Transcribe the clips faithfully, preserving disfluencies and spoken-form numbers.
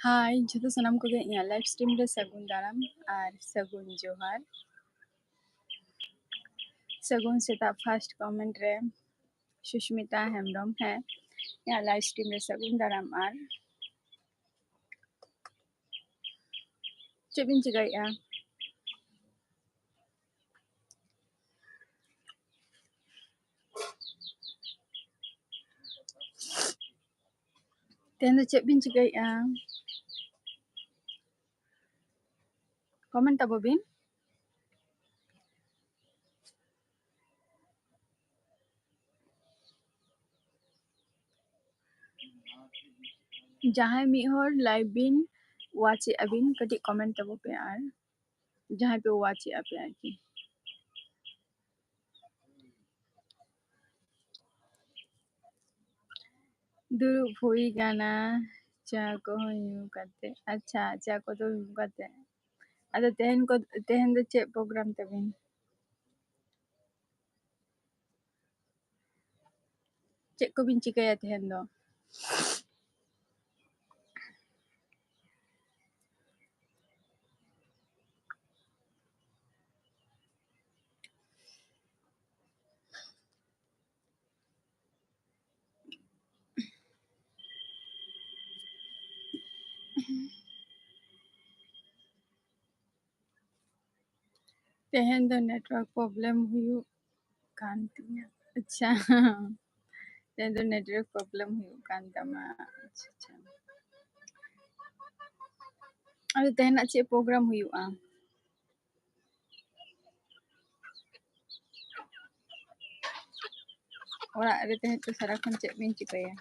ᱦᱟᱭ ᱡᱷᱚᱛᱚ ᱥᱟᱱᱟᱢ ᱠᱚᱜᱮ, ᱤᱧᱟᱹᱜ live stream ᱨᱮ ᱥᱟᱹᱜᱩᱱ ᱫᱟᱨᱟᱢ ᱟᱨ ᱥᱟᱹᱜᱩᱱ ᱡᱚᱦᱟᱨ᱾ ᱥᱟᱹᱜᱩᱱ ᱥᱮᱛᱟᱜ first comment ᱨᱮ ᱥᱩᱥᱢᱤᱛᱟ ᱦᱮᱢᱵᱨᱚᱢ, ᱦᱮᱸ, ᱤᱧᱟᱹᱜ live stream ᱨᱮ ᱥᱟᱹᱜᱩᱱ ᱫᱟᱨᱟᱢ᱾ ᱟᱨ ᱪᱮᱫ ᱵᱤᱱ ᱪᱤᱠᱟᱹᱭᱮᱫᱼᱟ? ᱛᱮᱦᱮᱧ ᱫᱚ ᱪᱮᱫ ᱵᱤᱱ ᱪᱤᱠᱟᱹᱭᱮᱫᱼᱟ? comment ᱛᱟᱵᱚ ᱵᱤᱱ᱾ ᱡᱟᱦᱟᱸᱭ ᱢᱤᱫ ᱦᱚᱲ live ᱵᱤᱱ watch ᱮᱫᱼᱟ ᱵᱤᱱ, ᱠᱟᱹᱴᱤᱡ comment ᱛᱟᱵᱚ ᱯᱮ᱾ ᱟᱨ ᱡᱟᱦᱟᱸᱭ ᱯᱮ watch ᱮᱫᱼᱟ ᱯᱮ ᱟᱨᱠᱤ᱾ ᱫᱩᱲᱩᱵ ᱦᱩᱭ ᱠᱟᱱᱟ, ᱪᱟ ᱠᱚᱦᱚᱸ ᱧᱩ ᱠᱟᱛᱮ᱾ ᱟᱪᱪᱷᱟ, ᱪᱟ ᱠᱚᱫᱚ ᱧᱩ ᱠᱟᱛᱮ᱾ ᱟᱫᱚ ᱛᱮᱦᱮᱧ ᱠᱚ, ᱛᱮᱦᱮᱧ ᱫᱚ ᱪᱮᱫ program ᱛᱟᱵᱤᱱ? ᱪᱮᱫ ᱠᱚᱵᱤᱱ ᱪᱤᱠᱟᱹᱭᱟ ᱛᱮᱦᱮᱧ ᱫᱚ? ᱛᱮᱦᱮᱧ ᱫᱚ network problem ᱦᱩᱭᱩᱜ ᱠᱟᱱ ᱛᱤᱧᱟᱹ᱾ ᱟᱪᱪᱷᱟ, ᱛᱮᱦᱮᱧ ᱫᱚ network problem ᱦᱩᱭᱩᱜ ᱠᱟᱱ ᱛᱟᱢᱟ᱾ ᱟᱪᱪᱷᱟ, ᱟᱪᱪᱷᱟ᱾ ᱟᱫᱚ ᱛᱮᱦᱮᱧᱟᱜ ᱪᱮᱫ program ᱦᱩᱭᱩᱜᱼᱟ? ᱚᱲᱟᱜ ᱨᱮ ᱛᱟᱦᱮᱸ ᱛᱮ ᱥᱟᱨᱟᱠᱷᱚᱱ ᱪᱮᱫ ᱵᱤᱱ ᱪᱤᱠᱟᱹᱭᱟ?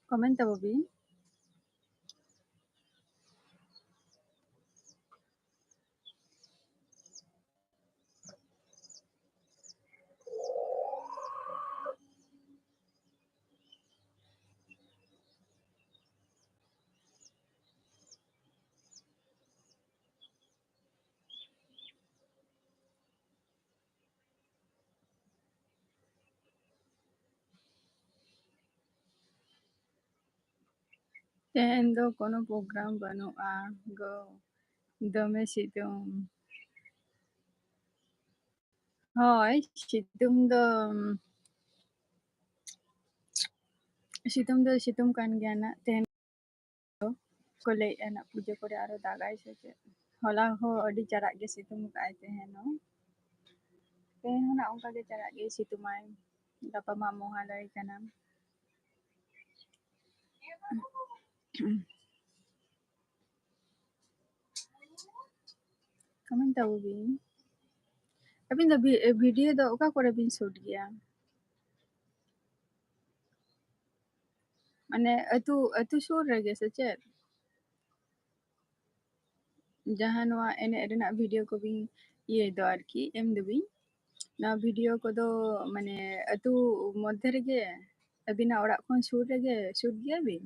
comment ᱛᱟᱵᱚ ᱵᱤᱱ᱾ ᱛᱮᱦᱮᱧ ᱫᱚ ᱠᱳᱱᱳ program ᱵᱟᱹᱱᱩᱜᱼᱟ ᱜᱚ, ᱫᱚᱢᱮ ᱥᱤᱛᱩᱝ᱾ ᱦᱳᱭ, ᱥᱤᱛᱩᱝ ᱫᱚ, ᱥᱤᱛᱩᱝ ᱫᱚ ᱥᱤᱛᱩᱝ ᱠᱟᱱ ᱜᱮᱭᱟ ᱱᱟᱜ᱾ ᱛᱮᱦᱮᱧ ᱫᱚ ᱠᱚ ᱞᱟᱹᱭᱮᱫᱼᱟ ᱱᱟᱜ ᱯᱩᱡᱟᱹ ᱠᱚᱨᱮ ᱟᱨᱚ ᱫᱟᱜᱟᱭ ᱥᱮ ᱪᱮᱫ᱾ ᱦᱚᱞᱟ ᱦᱚᱸ ᱟᱹᱰᱤ ᱪᱟᱨᱟᱜ ᱜᱮ ᱥᱤᱛᱩᱝ ᱠᱟᱜᱼᱟᱭ ᱛᱮᱦᱮᱧ ᱦᱚᱸ᱾ ᱛᱮᱦᱮᱧ ᱦᱚᱸ ᱱᱟᱜ ᱚᱱᱠᱟ ᱜᱮ ᱪᱟᱨᱟᱜ ᱜᱮ ᱥᱤᱛᱩᱝᱟᱭ᱾ ᱜᱟᱯᱟ ᱢᱟ ᱢᱚᱦᱟᱞᱚᱭ ᱠᱟᱱᱟ᱾ Comment ᱛᱟᱵᱚ ᱵᱤᱱ᱾ ᱟᱹᱵᱤᱱ ᱫᱚ ᱵᱷᱤ-, video ᱫᱚ ᱚᱠᱟ ᱠᱚᱨᱮ ᱵᱤᱱ shoot ᱜᱮᱭᱟ? ᱢᱟᱱᱮ ᱟᱹᱛᱩ, ᱟᱹᱛᱩ ᱥᱩᱨ ᱨᱮᱜᱮ ᱥᱮ ᱪᱮᱫ? ᱡᱟᱦᱟᱸ ᱱᱚᱣᱟ ᱮᱱᱮᱡ ᱨᱮᱱᱟᱜ video ᱠᱚᱵᱤᱱ ᱤᱭᱟᱹᱭ ᱫᱚ ᱟᱨᱠᱤ, ᱮᱢ ᱫᱚᱵᱤᱱ, ᱱᱚᱣᱟ video ᱠᱚᱫᱚ ᱢᱟᱱᱮ ᱟᱹᱛᱩ ᱢᱚᱫᱽᱫᱷᱮ ᱨᱮᱜᱮ, ᱟᱹᱵᱤᱱᱟᱜ ᱚᱲᱟᱜ ᱠᱷᱚᱱ ᱥᱩᱨ ᱨᱮᱜᱮ shoot ᱜᱮᱭᱟ ᱵᱤᱱ?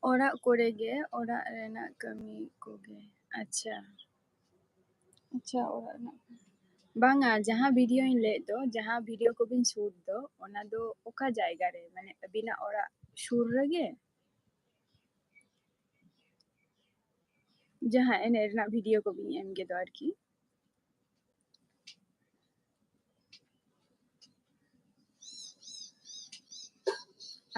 ᱚᱲᱟᱜ ᱠᱚᱨᱮ ᱜᱮ, ᱚᱲᱟᱜ ᱨᱮᱱᱟᱜ ᱠᱟᱹᱢᱤ ᱠᱚᱜᱮ᱾ ᱟᱪᱪᱷᱟ᱾ ᱟᱪᱪᱷᱟ, ᱚᱲᱟᱜ ᱨᱮᱱᱟᱜ, ᱵᱟᱝᱟ, ᱡᱟᱦᱟᱸ videoᱧ ᱞᱟᱹᱭᱮᱫ ᱫᱚ, ᱡᱟᱦᱟᱸ video ᱠᱚᱵᱤᱱ shoot ᱫᱚ, ᱚᱱᱟ ᱫᱚ ᱚᱠᱟ ᱡᱟᱭᱜᱟ ᱨᱮ? ᱢᱟᱱᱮ ᱟᱹᱵᱤᱱᱟᱜ ᱚᱲᱟᱜ ᱥᱩᱨ ᱨᱮᱜᱮ? ᱡᱟᱦᱟᱸ ᱮᱱᱮᱡ ᱨᱮᱱᱟᱜ video ᱠᱚᱵᱤᱱ ᱮᱢ ᱜᱮᱫᱚ ᱟᱨᱠᱤ᱾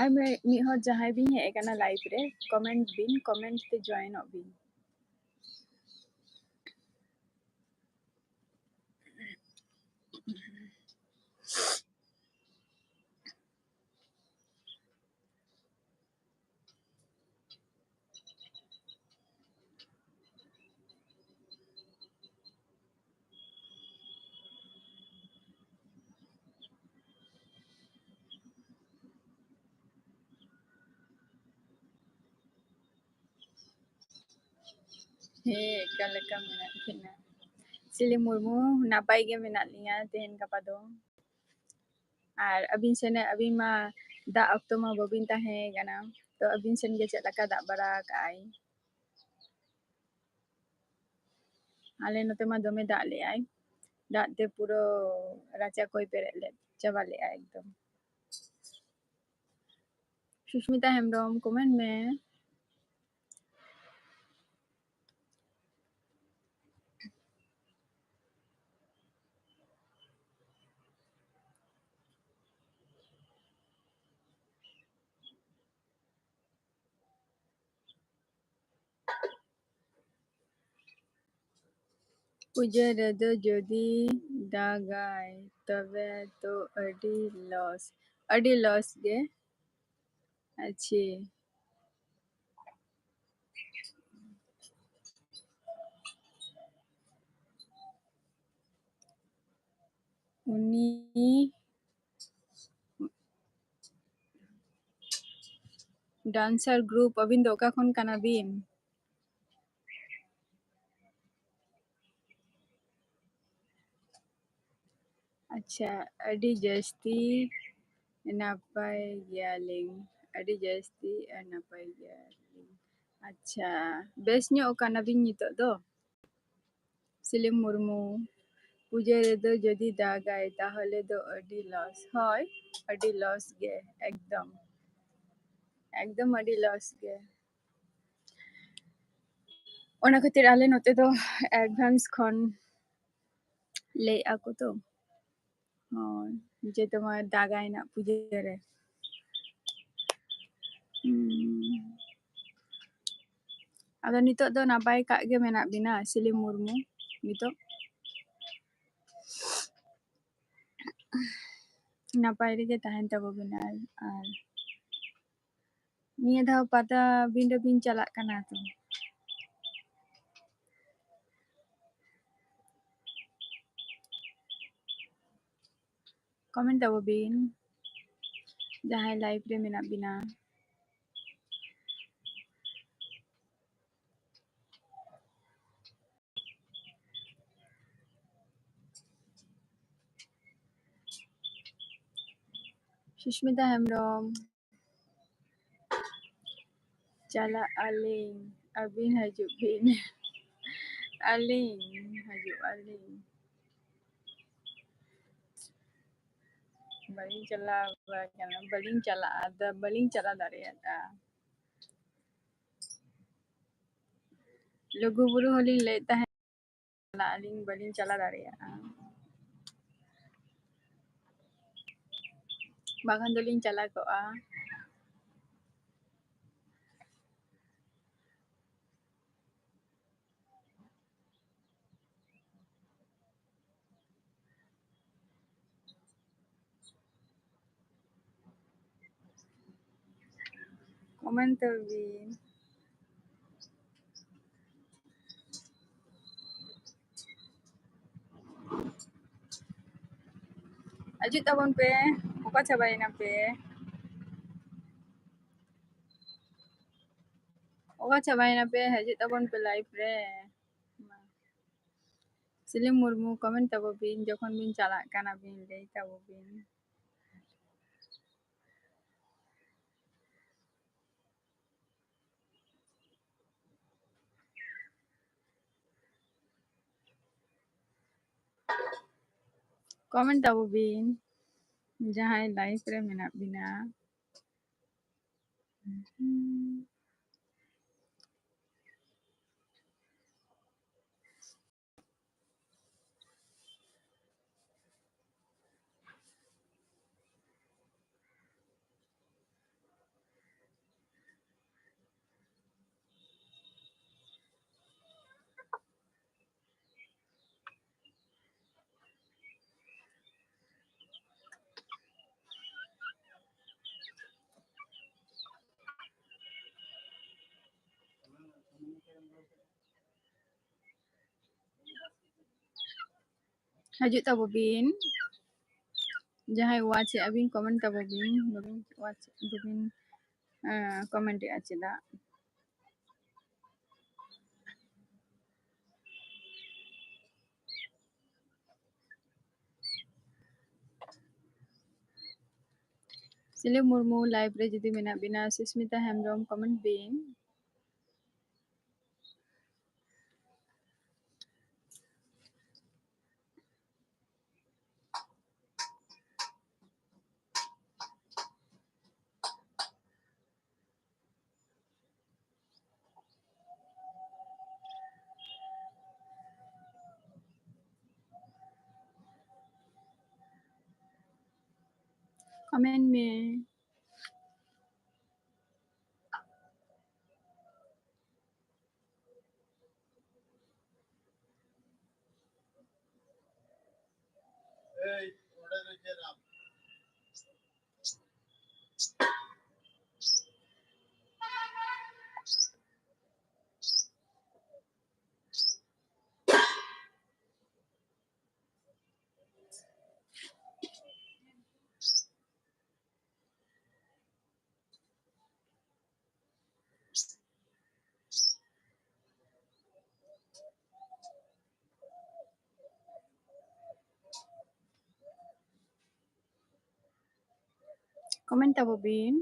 ᱟᱨ ᱢᱤ-, ᱢᱤᱫ ᱦᱚᱲ ᱡᱟᱦᱟᱸᱭ ᱵᱤᱱ ᱦᱮᱡ ᱟᱠᱟᱱᱟ live ᱨᱮ, comment ᱵᱤᱱ, comment ᱛᱮ joinᱚᱜ ᱵᱤᱱ᱾ ᱦᱮᱸ, ᱚᱠᱟ ᱞᱮᱠᱟ ᱢᱮᱱᱟᱜ ᱵᱤᱱᱟ? ᱥᱤᱞᱤ ᱢᱩᱨᱢᱩ, ᱱᱟᱯᱟᱭ ᱜᱮ ᱢᱮᱱᱟᱜ ᱞᱤᱧᱟ ᱛᱮᱦᱮᱧ ᱜᱟᱯᱟ ᱫᱚ᱾ ᱟᱨ ᱟᱹᱵᱤᱱ ᱥᱮᱱ, ᱟᱹᱵᱤᱱ ᱢᱟ ᱫᱟᱜ ᱚᱠᱛᱚ ᱢᱟ ᱵᱟᱹᱵᱤᱱ ᱛᱟᱦᱮᱸ ᱠᱟᱱᱟ᱾ ᱛᱚ ᱟᱹᱵᱤᱱ ᱥᱮᱱ ᱜᱮ ᱪᱮᱫ ᱞᱮᱠᱟ ᱫᱟᱜ ᱵᱟᱲᱟ ᱟᱠᱟᱜᱼᱟᱭ? ᱟᱞᱮ ᱱᱚᱛᱮ ᱢᱟ ᱫᱚᱢᱮ ᱫᱟᱜ ᱞᱮᱜᱼᱟᱭ, ᱫᱟᱜ ᱛᱮ ᱯᱩᱨᱟᱹ ᱨᱟᱪᱟ ᱠᱚᱭ ᱯᱮᱨᱮᱡ ᱞᱮᱫ, ᱪᱟᱵᱟ ᱞᱮᱜᱼᱟᱭ ᱮᱠᱫᱚᱢ᱾ ᱥᱩᱥᱢᱤᱛᱟ ᱦᱮᱢᱵᱨᱚᱢ, comment ᱢᱮ᱾ ᱯᱩᱡᱟᱹ ᱨᱮᱫᱚ ᱡᱩᱫᱤ ᱫᱟᱜᱟᱭ, ᱛᱚᱵᱮ ᱛᱚ ᱟᱹᱰᱤ loss, ᱟᱹᱰᱤ loss ᱜᱮ᱾ ᱟᱪᱪᱷᱟ, ᱩᱱᱤ dancer group, ᱟᱹᱵᱤᱱ ᱫᱚ ᱚᱠᱟ ᱠᱷᱚᱱ ᱠᱟᱱᱟ ᱵᱤᱱ? ᱟᱪᱪᱷᱟ, ᱟᱹᱰᱤ ᱡᱟᱹᱥᱛᱤ ᱱᱟᱯᱟᱭ ᱜᱮᱭᱟᱞᱤᱧ, ᱟᱹᱰᱤ ᱡᱟᱹᱥᱛᱤ ᱟᱨ ᱱᱟᱯᱟᱭ ᱜᱮᱭᱟᱞᱤᱧ᱾ ᱟᱪᱪᱷᱟ, ᱵᱮᱥ ᱧᱚᱜ ᱠᱟᱱᱟ ᱵᱤᱱ ᱱᱤᱛᱚᱜ ᱫᱚ? ᱥᱤᱞᱤᱢ ᱢᱩᱨᱢᱩ, ᱯᱩᱡᱟᱹ ᱨᱮᱫᱚ ᱡᱩᱫᱤ ᱫᱟᱜᱟᱭ, ᱛᱟᱦᱚᱞᱮ ᱫᱚ ᱟᱹᱰᱤ loss᱾ ᱦᱳᱭ, ᱟᱹᱰᱤ loss ᱜᱮ, ᱮᱠᱫᱚᱢ, ᱮᱠᱫᱚᱢ ᱟᱹᱰᱤ loss ᱜᱮ᱾ ᱚᱱᱟ ᱠᱷᱟᱹᱛᱤᱨ ᱟᱞᱮ ᱱᱚᱛᱮ ᱫᱚ advance ᱠᱷᱚᱱ ᱞᱟᱹᱭᱮᱫᱼᱟ ᱠᱚ ᱛᱚ᱾ ᱦᱳᱭ, ᱡᱮ ᱛᱳᱢᱟᱨ ᱫᱟᱜᱟᱭ ᱱᱟᱜ ᱯᱩᱡᱟᱹ ᱨᱮ᱾ ᱦᱩᱸ᱾ ᱟᱫᱚ ᱱᱤᱛᱚᱜ ᱫᱚ ᱱᱟᱯᱟᱭ ᱠᱟᱜ ᱜᱮ ᱢᱮᱱᱟᱜ ᱵᱤᱱᱟ, ᱥᱤᱞᱤᱢ ᱢᱩᱨᱢᱩ? ᱱᱤᱛᱚᱜ ᱱᱟᱯᱟᱭ ᱨᱮᱜᱮ ᱛᱟᱦᱮᱱ ᱛᱟᱵᱚ ᱵᱤᱱ᱾ ᱟᱨ, ᱟᱨ ᱱᱤᱭᱟᱹ ᱫᱷᱟᱣ ᱯᱟᱛᱟ ᱵᱤᱸᱰᱟᱹ ᱵᱤᱱ ᱪᱟᱞᱟᱜ ᱠᱟᱱᱟ ᱛᱚ? Comment ᱛᱟᱵᱚ ᱵᱤᱱ, ᱡᱟᱦᱟᱸᱭ live ᱨᱮ ᱢᱮᱱᱟᱜ ᱵᱤᱱᱟ᱾ ᱥᱩᱥᱢᱤᱛᱟ ᱦᱮᱢᱵᱨᱚᱢ, ᱪᱟᱞᱟᱜ ᱟᱹᱞᱤᱧ, ᱟᱹᱵᱤᱱ ᱦᱤᱡᱩᱜ ᱵᱤᱱ᱾ ᱟᱹᱞᱤᱧ ᱦᱤᱡᱩᱜ ᱟᱹᱞᱤᱧ᱾ ᱵᱟᱹᱞᱤᱧ ᱪᱟᱞᱟᱣ ᱵᱟᱲᱟ ᱠᱟᱱᱟ, ᱵᱟᱹᱞᱤᱧ ᱪᱟᱞᱟᱜᱼᱟ, ᱟᱫᱚ ᱵᱟᱹᱞᱤᱧ ᱪᱟᱞᱟᱣ ᱫᱟᱲᱮᱭᱟᱫᱼᱟ᱾ ᱞᱩᱜᱩᱵᱩᱨᱩ ᱦᱚᱸᱞᱤᱧ ᱞᱟᱹᱭᱮᱫ ᱛᱟᱦᱮᱸᱫ, ᱪᱟᱞᱟᱜ ᱟᱹᱞᱤᱧ, ᱵᱟᱹᱞᱤᱧ ᱪᱟᱞᱟᱣ ᱫᱟᱲᱮᱭᱟᱜᱼᱟ, ᱵᱟᱠᱷᱟᱱ ᱫᱚᱞᱤᱧ ᱪᱟᱞᱟᱣ ᱠᱚᱜᱼᱟ᱾ Comment ᱛᱟᱵᱚᱱ ᱵᱤᱱ᱾ ᱦᱤᱡᱩᱜ ᱛᱟᱵᱚᱱ ᱯᱮ, ᱚᱠᱟ ᱪᱟᱵᱟᱭᱮᱱᱟ ᱯᱮ? ᱚᱠᱟ ᱪᱟᱵᱟᱭᱮᱱᱟ ᱯᱮ? ᱦᱤᱡᱩᱜ ᱛᱟᱵᱚᱱ ᱯᱮ live ᱨᱮ᱾ ᱢᱟ᱾ ᱥᱤᱞᱤᱢ ᱢᱩᱨᱢᱩ, comment ᱛᱟᱵᱚ ᱵᱤᱱ, ᱡᱚᱠᱷᱚᱱ ᱵᱤᱱ ᱪᱟᱞᱟᱜ ᱠᱟᱱᱟ ᱵᱤᱱ, ᱞᱟᱹᱭ ᱛᱟᱵᱚ ᱵᱤᱱ᱾ Comment ᱛᱟᱵᱚ ᱵᱤᱱ, ᱡᱟᱦᱟᱸᱭ live ᱨᱮ ᱢᱮᱱᱟᱜ ᱵᱤᱱᱟ᱾ ᱦᱤᱡᱩᱜ ᱛᱟᱵᱚ ᱵᱤᱱ, ᱡᱟᱦᱟᱸᱭ watch ᱮᱫ ᱟᱹᱵᱤᱱ, comment ᱛᱟᱵᱚ ᱵᱤᱱ, ᱵᱟᱵᱤᱱ watch, ᱵᱟᱵᱤᱱ, ᱮᱸ, comment ᱮᱫᱼᱟ ᱪᱮᱫᱟᱜ? ᱪᱤᱞᱤ ᱢᱩᱨᱢᱩ live ᱨᱮ ᱡᱩᱫᱤ ᱢᱮᱱᱟᱜ ᱵᱤᱱᱟ, ᱥᱩᱥᱢᱤᱛᱟ ᱦᱮᱢᱵᱨᱚᱢ comment ᱵᱤᱱ᱾ Comment ᱢᱮ᱾ Comment ᱛᱟᱵᱚ ᱵᱤᱱ᱾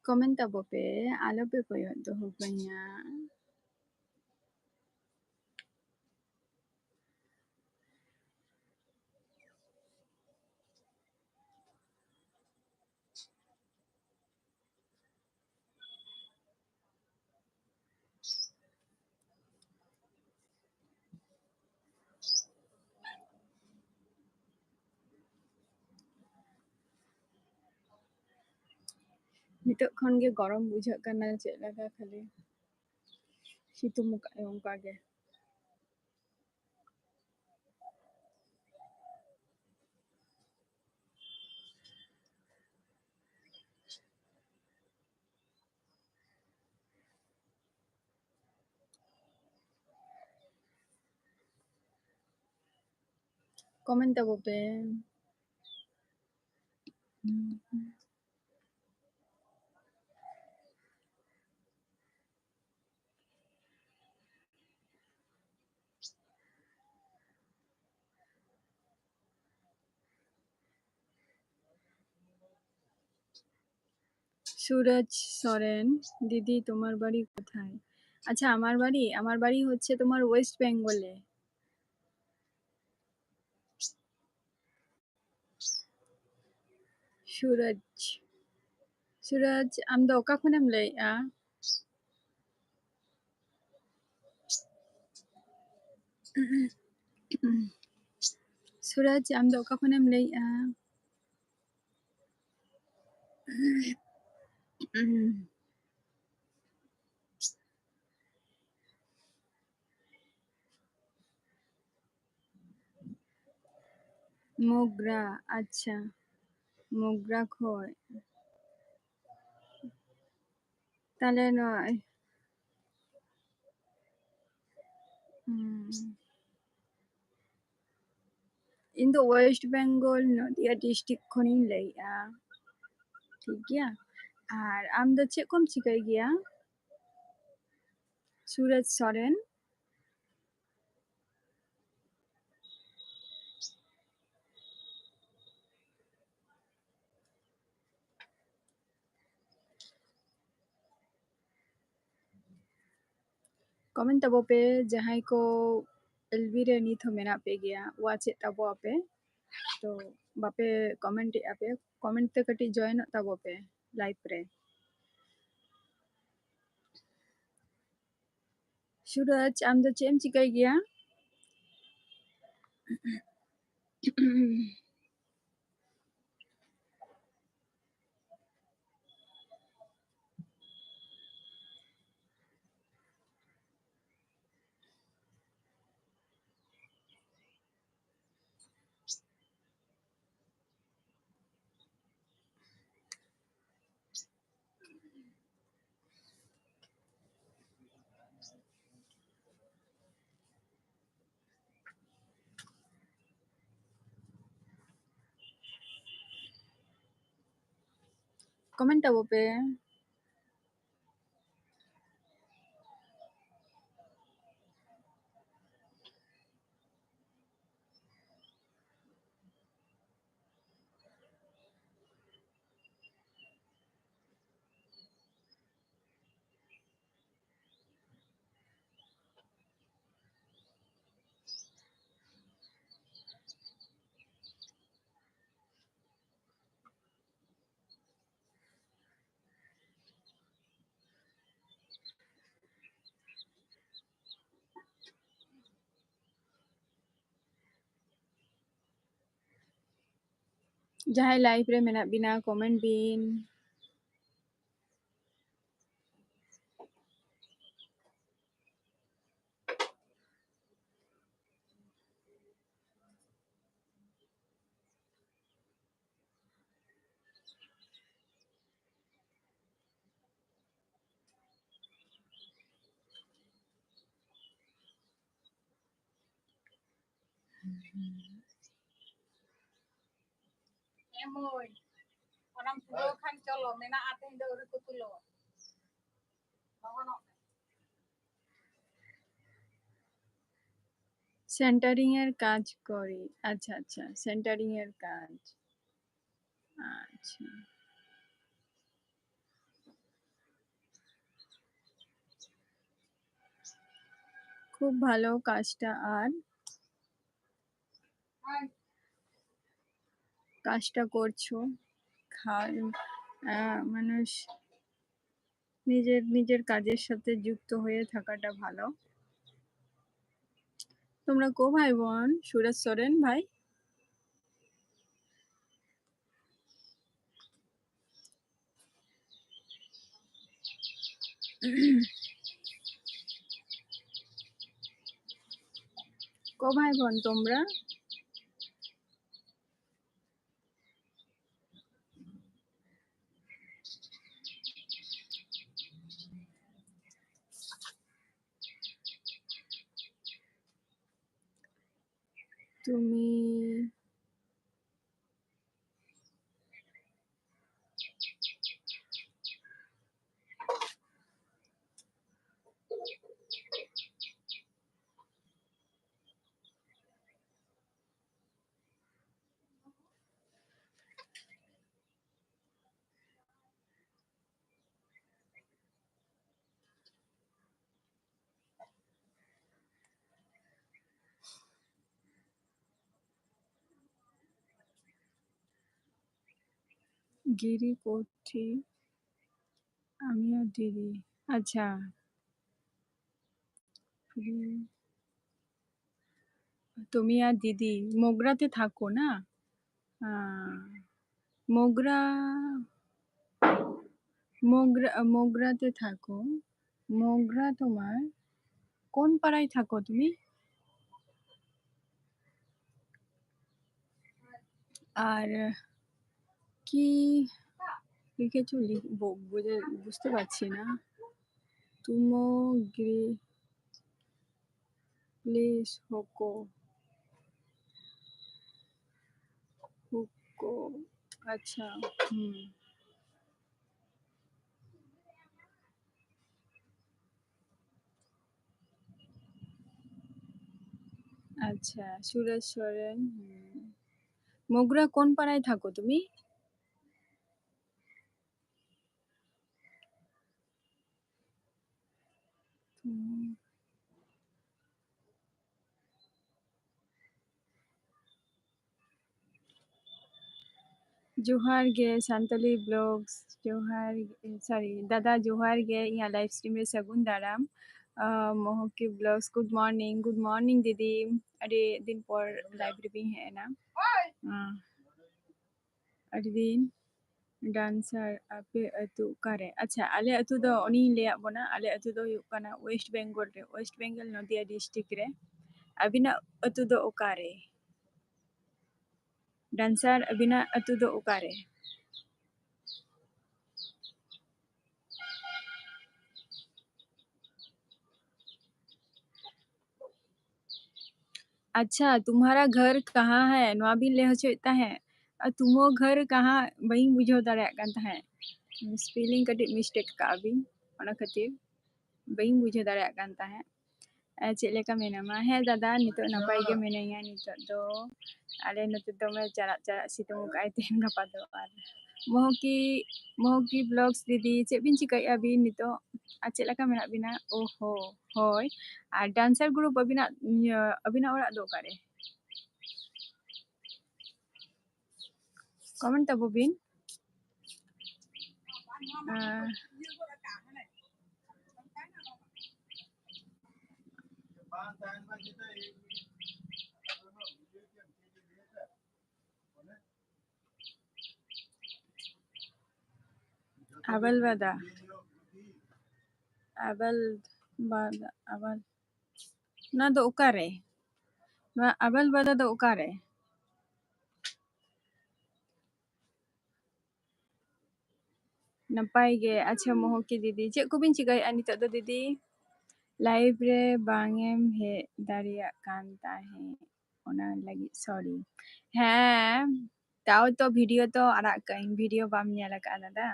Comment ᱛᱟᱵᱚ ᱯᱮ, ᱟᱞᱚ ᱯᱮ ᱠᱚᱭᱚᱜ ᱫᱚᱦᱚ ᱠᱟᱹᱧᱟ᱾ ᱱᱤᱛᱚᱜ ᱠᱷᱚᱱ ᱜᱮ ᱜᱚᱨᱚᱢ ᱵᱩᱡᱷᱟᱹᱜ ᱠᱟᱱᱟ, ᱪᱮᱫ ᱞᱮᱠᱟ ᱠᱷᱟᱹᱞᱤ ᱥᱤᱛᱩᱝ ᱟᱠᱟᱫ ᱚᱱᱠᱟ ᱜᱮ᱾ Comment ᱛᱟᱵᱚ ᱯᱮ᱾ সুরজ সরেন, দিদি তোমার বাড়ি কোথায়? আচ্ছা, আমার বাড়ি, আমার বাড়ি হচ্ছে তোমার ওয়েস্ট বেঙ্গলে। সুরজ, সুরজ, ᱟᱢ ᱫᱚ ᱚᱠᱟ ᱠᱷᱚᱱᱮᱢ ᱞᱟᱹᱭᱮᱜᱼᱟ? ᱥᱩᱨᱟᱡᱽ, ᱟᱢ ᱫᱚ ᱚᱠᱟ ᱠᱷᱚᱱᱮᱢ ᱞᱟᱹᱭᱮᱜᱼᱟ? ᱢᱳᱜᱽᱨᱟ, ᱟᱪᱪᱷᱟ, ᱢᱳᱜᱽᱨᱟ ᱠᱷᱚᱡ᱾ ᱛᱟᱦᱞᱮ ᱱᱚᱣᱟ, ᱦᱩᱸ᱾ ᱤᱧ ᱫᱚ ᱳᱭᱮᱥᱴ ᱵᱮᱝᱜᱚᱞ, ᱱᱚᱫᱤᱭᱟ ᱰᱤᱥᱴᱨᱤᱠᱴ ᱠᱷᱚᱱᱤᱧ ᱞᱟᱹᱭᱮᱜᱼᱟ᱾ ᱴᱷᱤᱠ ᱜᱮᱭᱟ᱾ ᱟᱨ ᱟᱢ ᱫᱚ ᱪᱮᱫ ᱠᱚᱢ ᱪᱤᱠᱟᱹᱭ ᱜᱮᱭᱟ? ᱥᱩᱨᱚᱡᱽ ᱥᱚᱨᱮᱱ᱾ ᱠᱚᱢᱮᱱᱴ ᱛᱟᱵᱚ ᱯᱮ, ᱡᱟᱦᱟᱸᱭ ᱠᱚ ᱮᱞ ᱵᱤ ᱨᱮ ᱱᱤᱛ ᱦᱚᱸ ᱢᱮᱱᱟᱜ ᱯᱮ ᱜᱮᱭᱟ, ᱣᱟᱪᱮᱫ ᱛᱟᱵᱚ ᱟᱯᱮ, ᱛᱚ ᱵᱟᱯᱮ ᱠᱚᱢᱮᱱᱴ ᱮᱫᱼᱟ ᱯᱮ, ᱠᱚᱢᱮᱱᱴ ᱛᱮ ᱠᱟᱹᱴᱤᱡ ᱡᱚᱭᱮᱱᱚᱜ ᱛᱟᱵᱚ ᱯᱮ ᱞᱟᱭᱤᱵᱷ ᱨᱮ᱾ ᱥᱩᱨᱟᱡᱽ, ᱟᱢ ᱫᱚ ᱪᱮᱫ ᱮᱢ ᱪᱤᱠᱟᱹᱭ ᱜᱮᱭᱟ? ᱠᱚᱢᱮᱱᱴ ᱛᱟᱵᱚ ᱯᱮ᱾ ᱡᱟᱦᱟᱸᱭ ᱞᱟᱭᱤᱵᱷ ᱨᱮ ᱢᱮᱱᱟᱜ ᱵᱤᱱᱟ, ᱠᱚᱢᱮᱱᱴ ᱵᱤᱱ᱾ ᱮ ᱢᱟᱹᱭ, ᱚᱱᱟᱢ ᱛᱩᱞᱟᱹᱣ ᱠᱷᱟᱱ ᱪᱚᱞᱚ, ᱢᱮᱱᱟᱜᱼᱟ, ᱛᱮᱦᱮᱧ ᱫᱚ ᱟᱹᱣᱨᱤ ᱠᱚ ᱛᱩᱞᱟᱹᱣᱟ᱾ ᱞᱚᱜᱚᱱᱚᱜ ᱢᱮ᱾ সেন্টারিং এর কাজ করি। আচ্ছা, আচ্ছা, সেন্টারিং এর কাজ। আচ্ছা। খুব ভালো কাজটা। আর কাজটা করছো, খা-, আহ, মানুষ নিজের, নিজের কাজের সাথে যুক্ত হয়ে থাকাটা ভালো। তোমরা কো ভাই বোন? সুরজ সোরেন ভাই? কো ভাই বোন তোমরা? তুমি ᱜᱤᱨᱤ ᱠᱳᱴᱷᱤ, ᱟᱢᱤᱭᱟ ᱫᱤᱫᱤ। ᱟᱪᱪᱷᱟ। তুমি আর দিদি মোগরাতে থাকো না? আহ, মোগরা, মোগরা, মোগরাতে থাকো। মোগরা তোমার কোন পাড়ায় থাকো তুমি? আর কি লিখেছো? লিখ-, ব-, বুঝে, বুঝতে পারছি না। তুমো গ্রি-, প্লিজ হুকো। হুকো। আচ্ছা, হুম। আচ্ছা, সুরেশ সোরেন, হুম। মোগরা কোন পাড়ায় থাকো তুমি? হুম। ᱡᱚᱦᱟᱨ ᱜᱮ ᱥᱟᱱᱛᱟᱞᱤ vlogs, ᱡᱚᱦᱟᱨ ᱜᱮ, sorry, ᱫᱟᱫᱟ ᱡᱚᱦᱟᱨ ᱜᱮ, ᱤᱧᱟᱹᱜ live stream ᱨᱮ ᱥᱟᱹᱜᱩᱱ ᱫᱟᱨᱟᱢ᱾ ᱟᱸ, ᱢᱚᱦᱚᱠᱤ vlogs, good morning, good morning ᱫᱤᱫᱤ, ᱟᱹᱰᱤ ᱫᱤᱱ ᱯᱚᱨ live ᱨᱮᱵᱤᱱ ᱦᱮᱡ ᱮᱱᱟ᱾ ᱟᱸ, ᱟᱹᱰᱤ ᱫᱤᱱ᱾ Dancer, ᱟᱯᱮ ᱟᱹᱛᱩ ᱚᱠᱟᱨᱮ? ᱟᱪᱪᱷᱟ, ᱟᱞᱮ ᱟᱹᱛᱩ ᱫᱚ ᱚᱱᱮᱧ ᱞᱟᱹᱭᱟᱫ ᱵᱚᱱᱟ, ᱟᱞᱮ ᱟᱹᱛᱩ ᱫᱚ ᱦᱩᱭᱩᱜ ᱠᱟᱱᱟ West Bengal ᱨᱮ, West Bengal ᱱᱚᱫᱤᱭᱟ district ᱨᱮ᱾ ᱟᱹᱵᱤᱱᱟᱜ ᱟᱹᱛᱩ ᱫᱚ ᱚᱠᱟᱨᱮ? Dancer, ᱟᱹᱵᱤᱱᱟᱜ ᱟᱹᱛᱩ ᱫᱚ ᱚᱠᱟᱨᱮ? ᱟᱪᱪᱷᱟ, ᱛᱩᱢᱦᱟᱨᱟ ᱜᱷᱚᱨ ᱠᱟᱦᱟᱸ ᱦᱟᱭ? ᱱᱚᱣᱟ ᱵᱤᱱ ᱞᱟᱹᱭ ᱦᱚᱪᱚᱭᱮᱫ ᱛᱟᱦᱮᱸᱫ᱾ ᱟᱨ ᱛᱩᱢᱳ ᱜᱷᱚᱨ ᱠᱟᱦᱟᱸ, ᱵᱟᱹᱧ ᱵᱩᱡᱷᱟᱹᱣ ᱫᱟᱲᱮᱭᱟᱜ ᱠᱟᱱ ᱛᱟᱦᱮᱸᱫ᱾ Spelling ᱠᱟᱹᱴᱤᱡ mistake ᱠᱟᱜᱼᱟ ᱵᱤᱱ, ᱚᱱᱟ ᱠᱷᱟᱹᱛᱤᱨ ᱵᱟᱹᱧ ᱵᱩᱡᱷᱟᱹᱣ ᱫᱟᱲᱮᱭᱟᱜ ᱠᱟᱱ ᱛᱟᱦᱮᱸᱫ᱾ ᱟᱨ ᱪᱮᱫ ᱞᱮᱠᱟ ᱢᱮᱱᱟᱢᱟ? ᱦᱮᱸ ᱫᱟᱫᱟ, ᱱᱤᱛᱚᱜ ᱱᱟᱯᱟᱭ ᱜᱮ ᱢᱤᱱᱟᱹᱧᱟ ᱱᱤᱛᱚᱜ ᱫᱚ᱾ ᱟᱞᱮ ᱱᱚᱛᱮ ᱫᱚᱢᱮ ᱪᱟᱨᱟᱜ ᱪᱟᱨᱟᱜ ᱥᱤᱛᱩᱝ ᱟᱠᱟᱫᱼᱟᱭ ᱛᱮᱦᱮᱧ ᱜᱟᱯᱟ ᱫᱚ᱾ ᱟᱨ ᱢᱚᱦᱚᱠᱤ, ᱢᱚᱦᱚᱠᱤ vlogs ᱫᱤᱫᱤ, ᱪᱮᱫ ᱵᱤᱱ ᱪᱤᱠᱟᱹᱭᱮᱫᱼᱟ ᱵᱤᱱ ᱱᱤᱛᱚᱜ? ᱟᱨ ᱪᱮᱫ ᱞᱮᱠᱟ ᱢᱮᱱᱟᱜ ᱵᱤᱱᱟ? ᱳᱦᱳ, ᱦᱳᱭ᱾ ᱟᱨ dancer group ᱟᱹᱵᱤᱱᱟᱜ, ᱤᱭᱟᱹ, ᱟᱹᱵᱤᱱᱟᱜ ᱚᱲᱟᱜ ᱫᱚ ᱚᱠᱟᱨᱮ? Comment ᱛᱟᱵᱚ ᱵᱤᱱ᱾ ᱟᱨ ᱟᱵᱟᱞ ᱵᱟᱫᱟ᱾ ᱟᱵᱟᱞ ᱵᱟᱫᱟ, ᱟᱵᱟᱞ᱾ ᱱᱚᱣᱟ ᱫᱚ ᱚᱠᱟᱨᱮ? ᱱᱚᱣᱟ ᱟᱵᱟᱞ ᱵᱟᱫᱟ ᱫᱚ ᱚᱠᱟᱨᱮ? ᱱᱟᱯᱟᱭ ᱜᱮ᱾ ᱟᱪᱪᱷᱟ, ᱢᱚᱦᱚᱠᱤ ᱫᱤᱫᱤ, ᱪᱮᱫ ᱠᱚᱵᱤᱱ ᱪᱤᱠᱟᱹᱭᱮᱫᱼᱟ ᱱᱤᱛᱚᱜ ᱫᱚ ᱫᱤᱫᱤ? ᱞᱟᱭᱤᱵᱷ ᱨᱮ ᱵᱟᱝ ᱮᱢ ᱦᱮᱡ ᱫᱟᱲᱮᱭᱟᱜ ᱠᱟᱱ ᱛᱟᱦᱮᱸᱫ, ᱚᱱᱟ ᱞᱟᱹᱜᱤᱫ ᱥᱚᱨᱤ᱾ ᱦᱮᱸ, ᱛᱟᱣ ᱛᱚ ᱵᱷᱤᱰᱤᱭᱳ ᱛᱚ ᱟᱲᱟᱜ ᱠᱟᱜ ᱟᱹᱧ, ᱵᱷᱤᱰᱤᱭᱳ ᱵᱟᱢ ᱧᱮᱞ ᱟᱠᱟᱫᱼᱟ ᱫᱟᱫᱟ?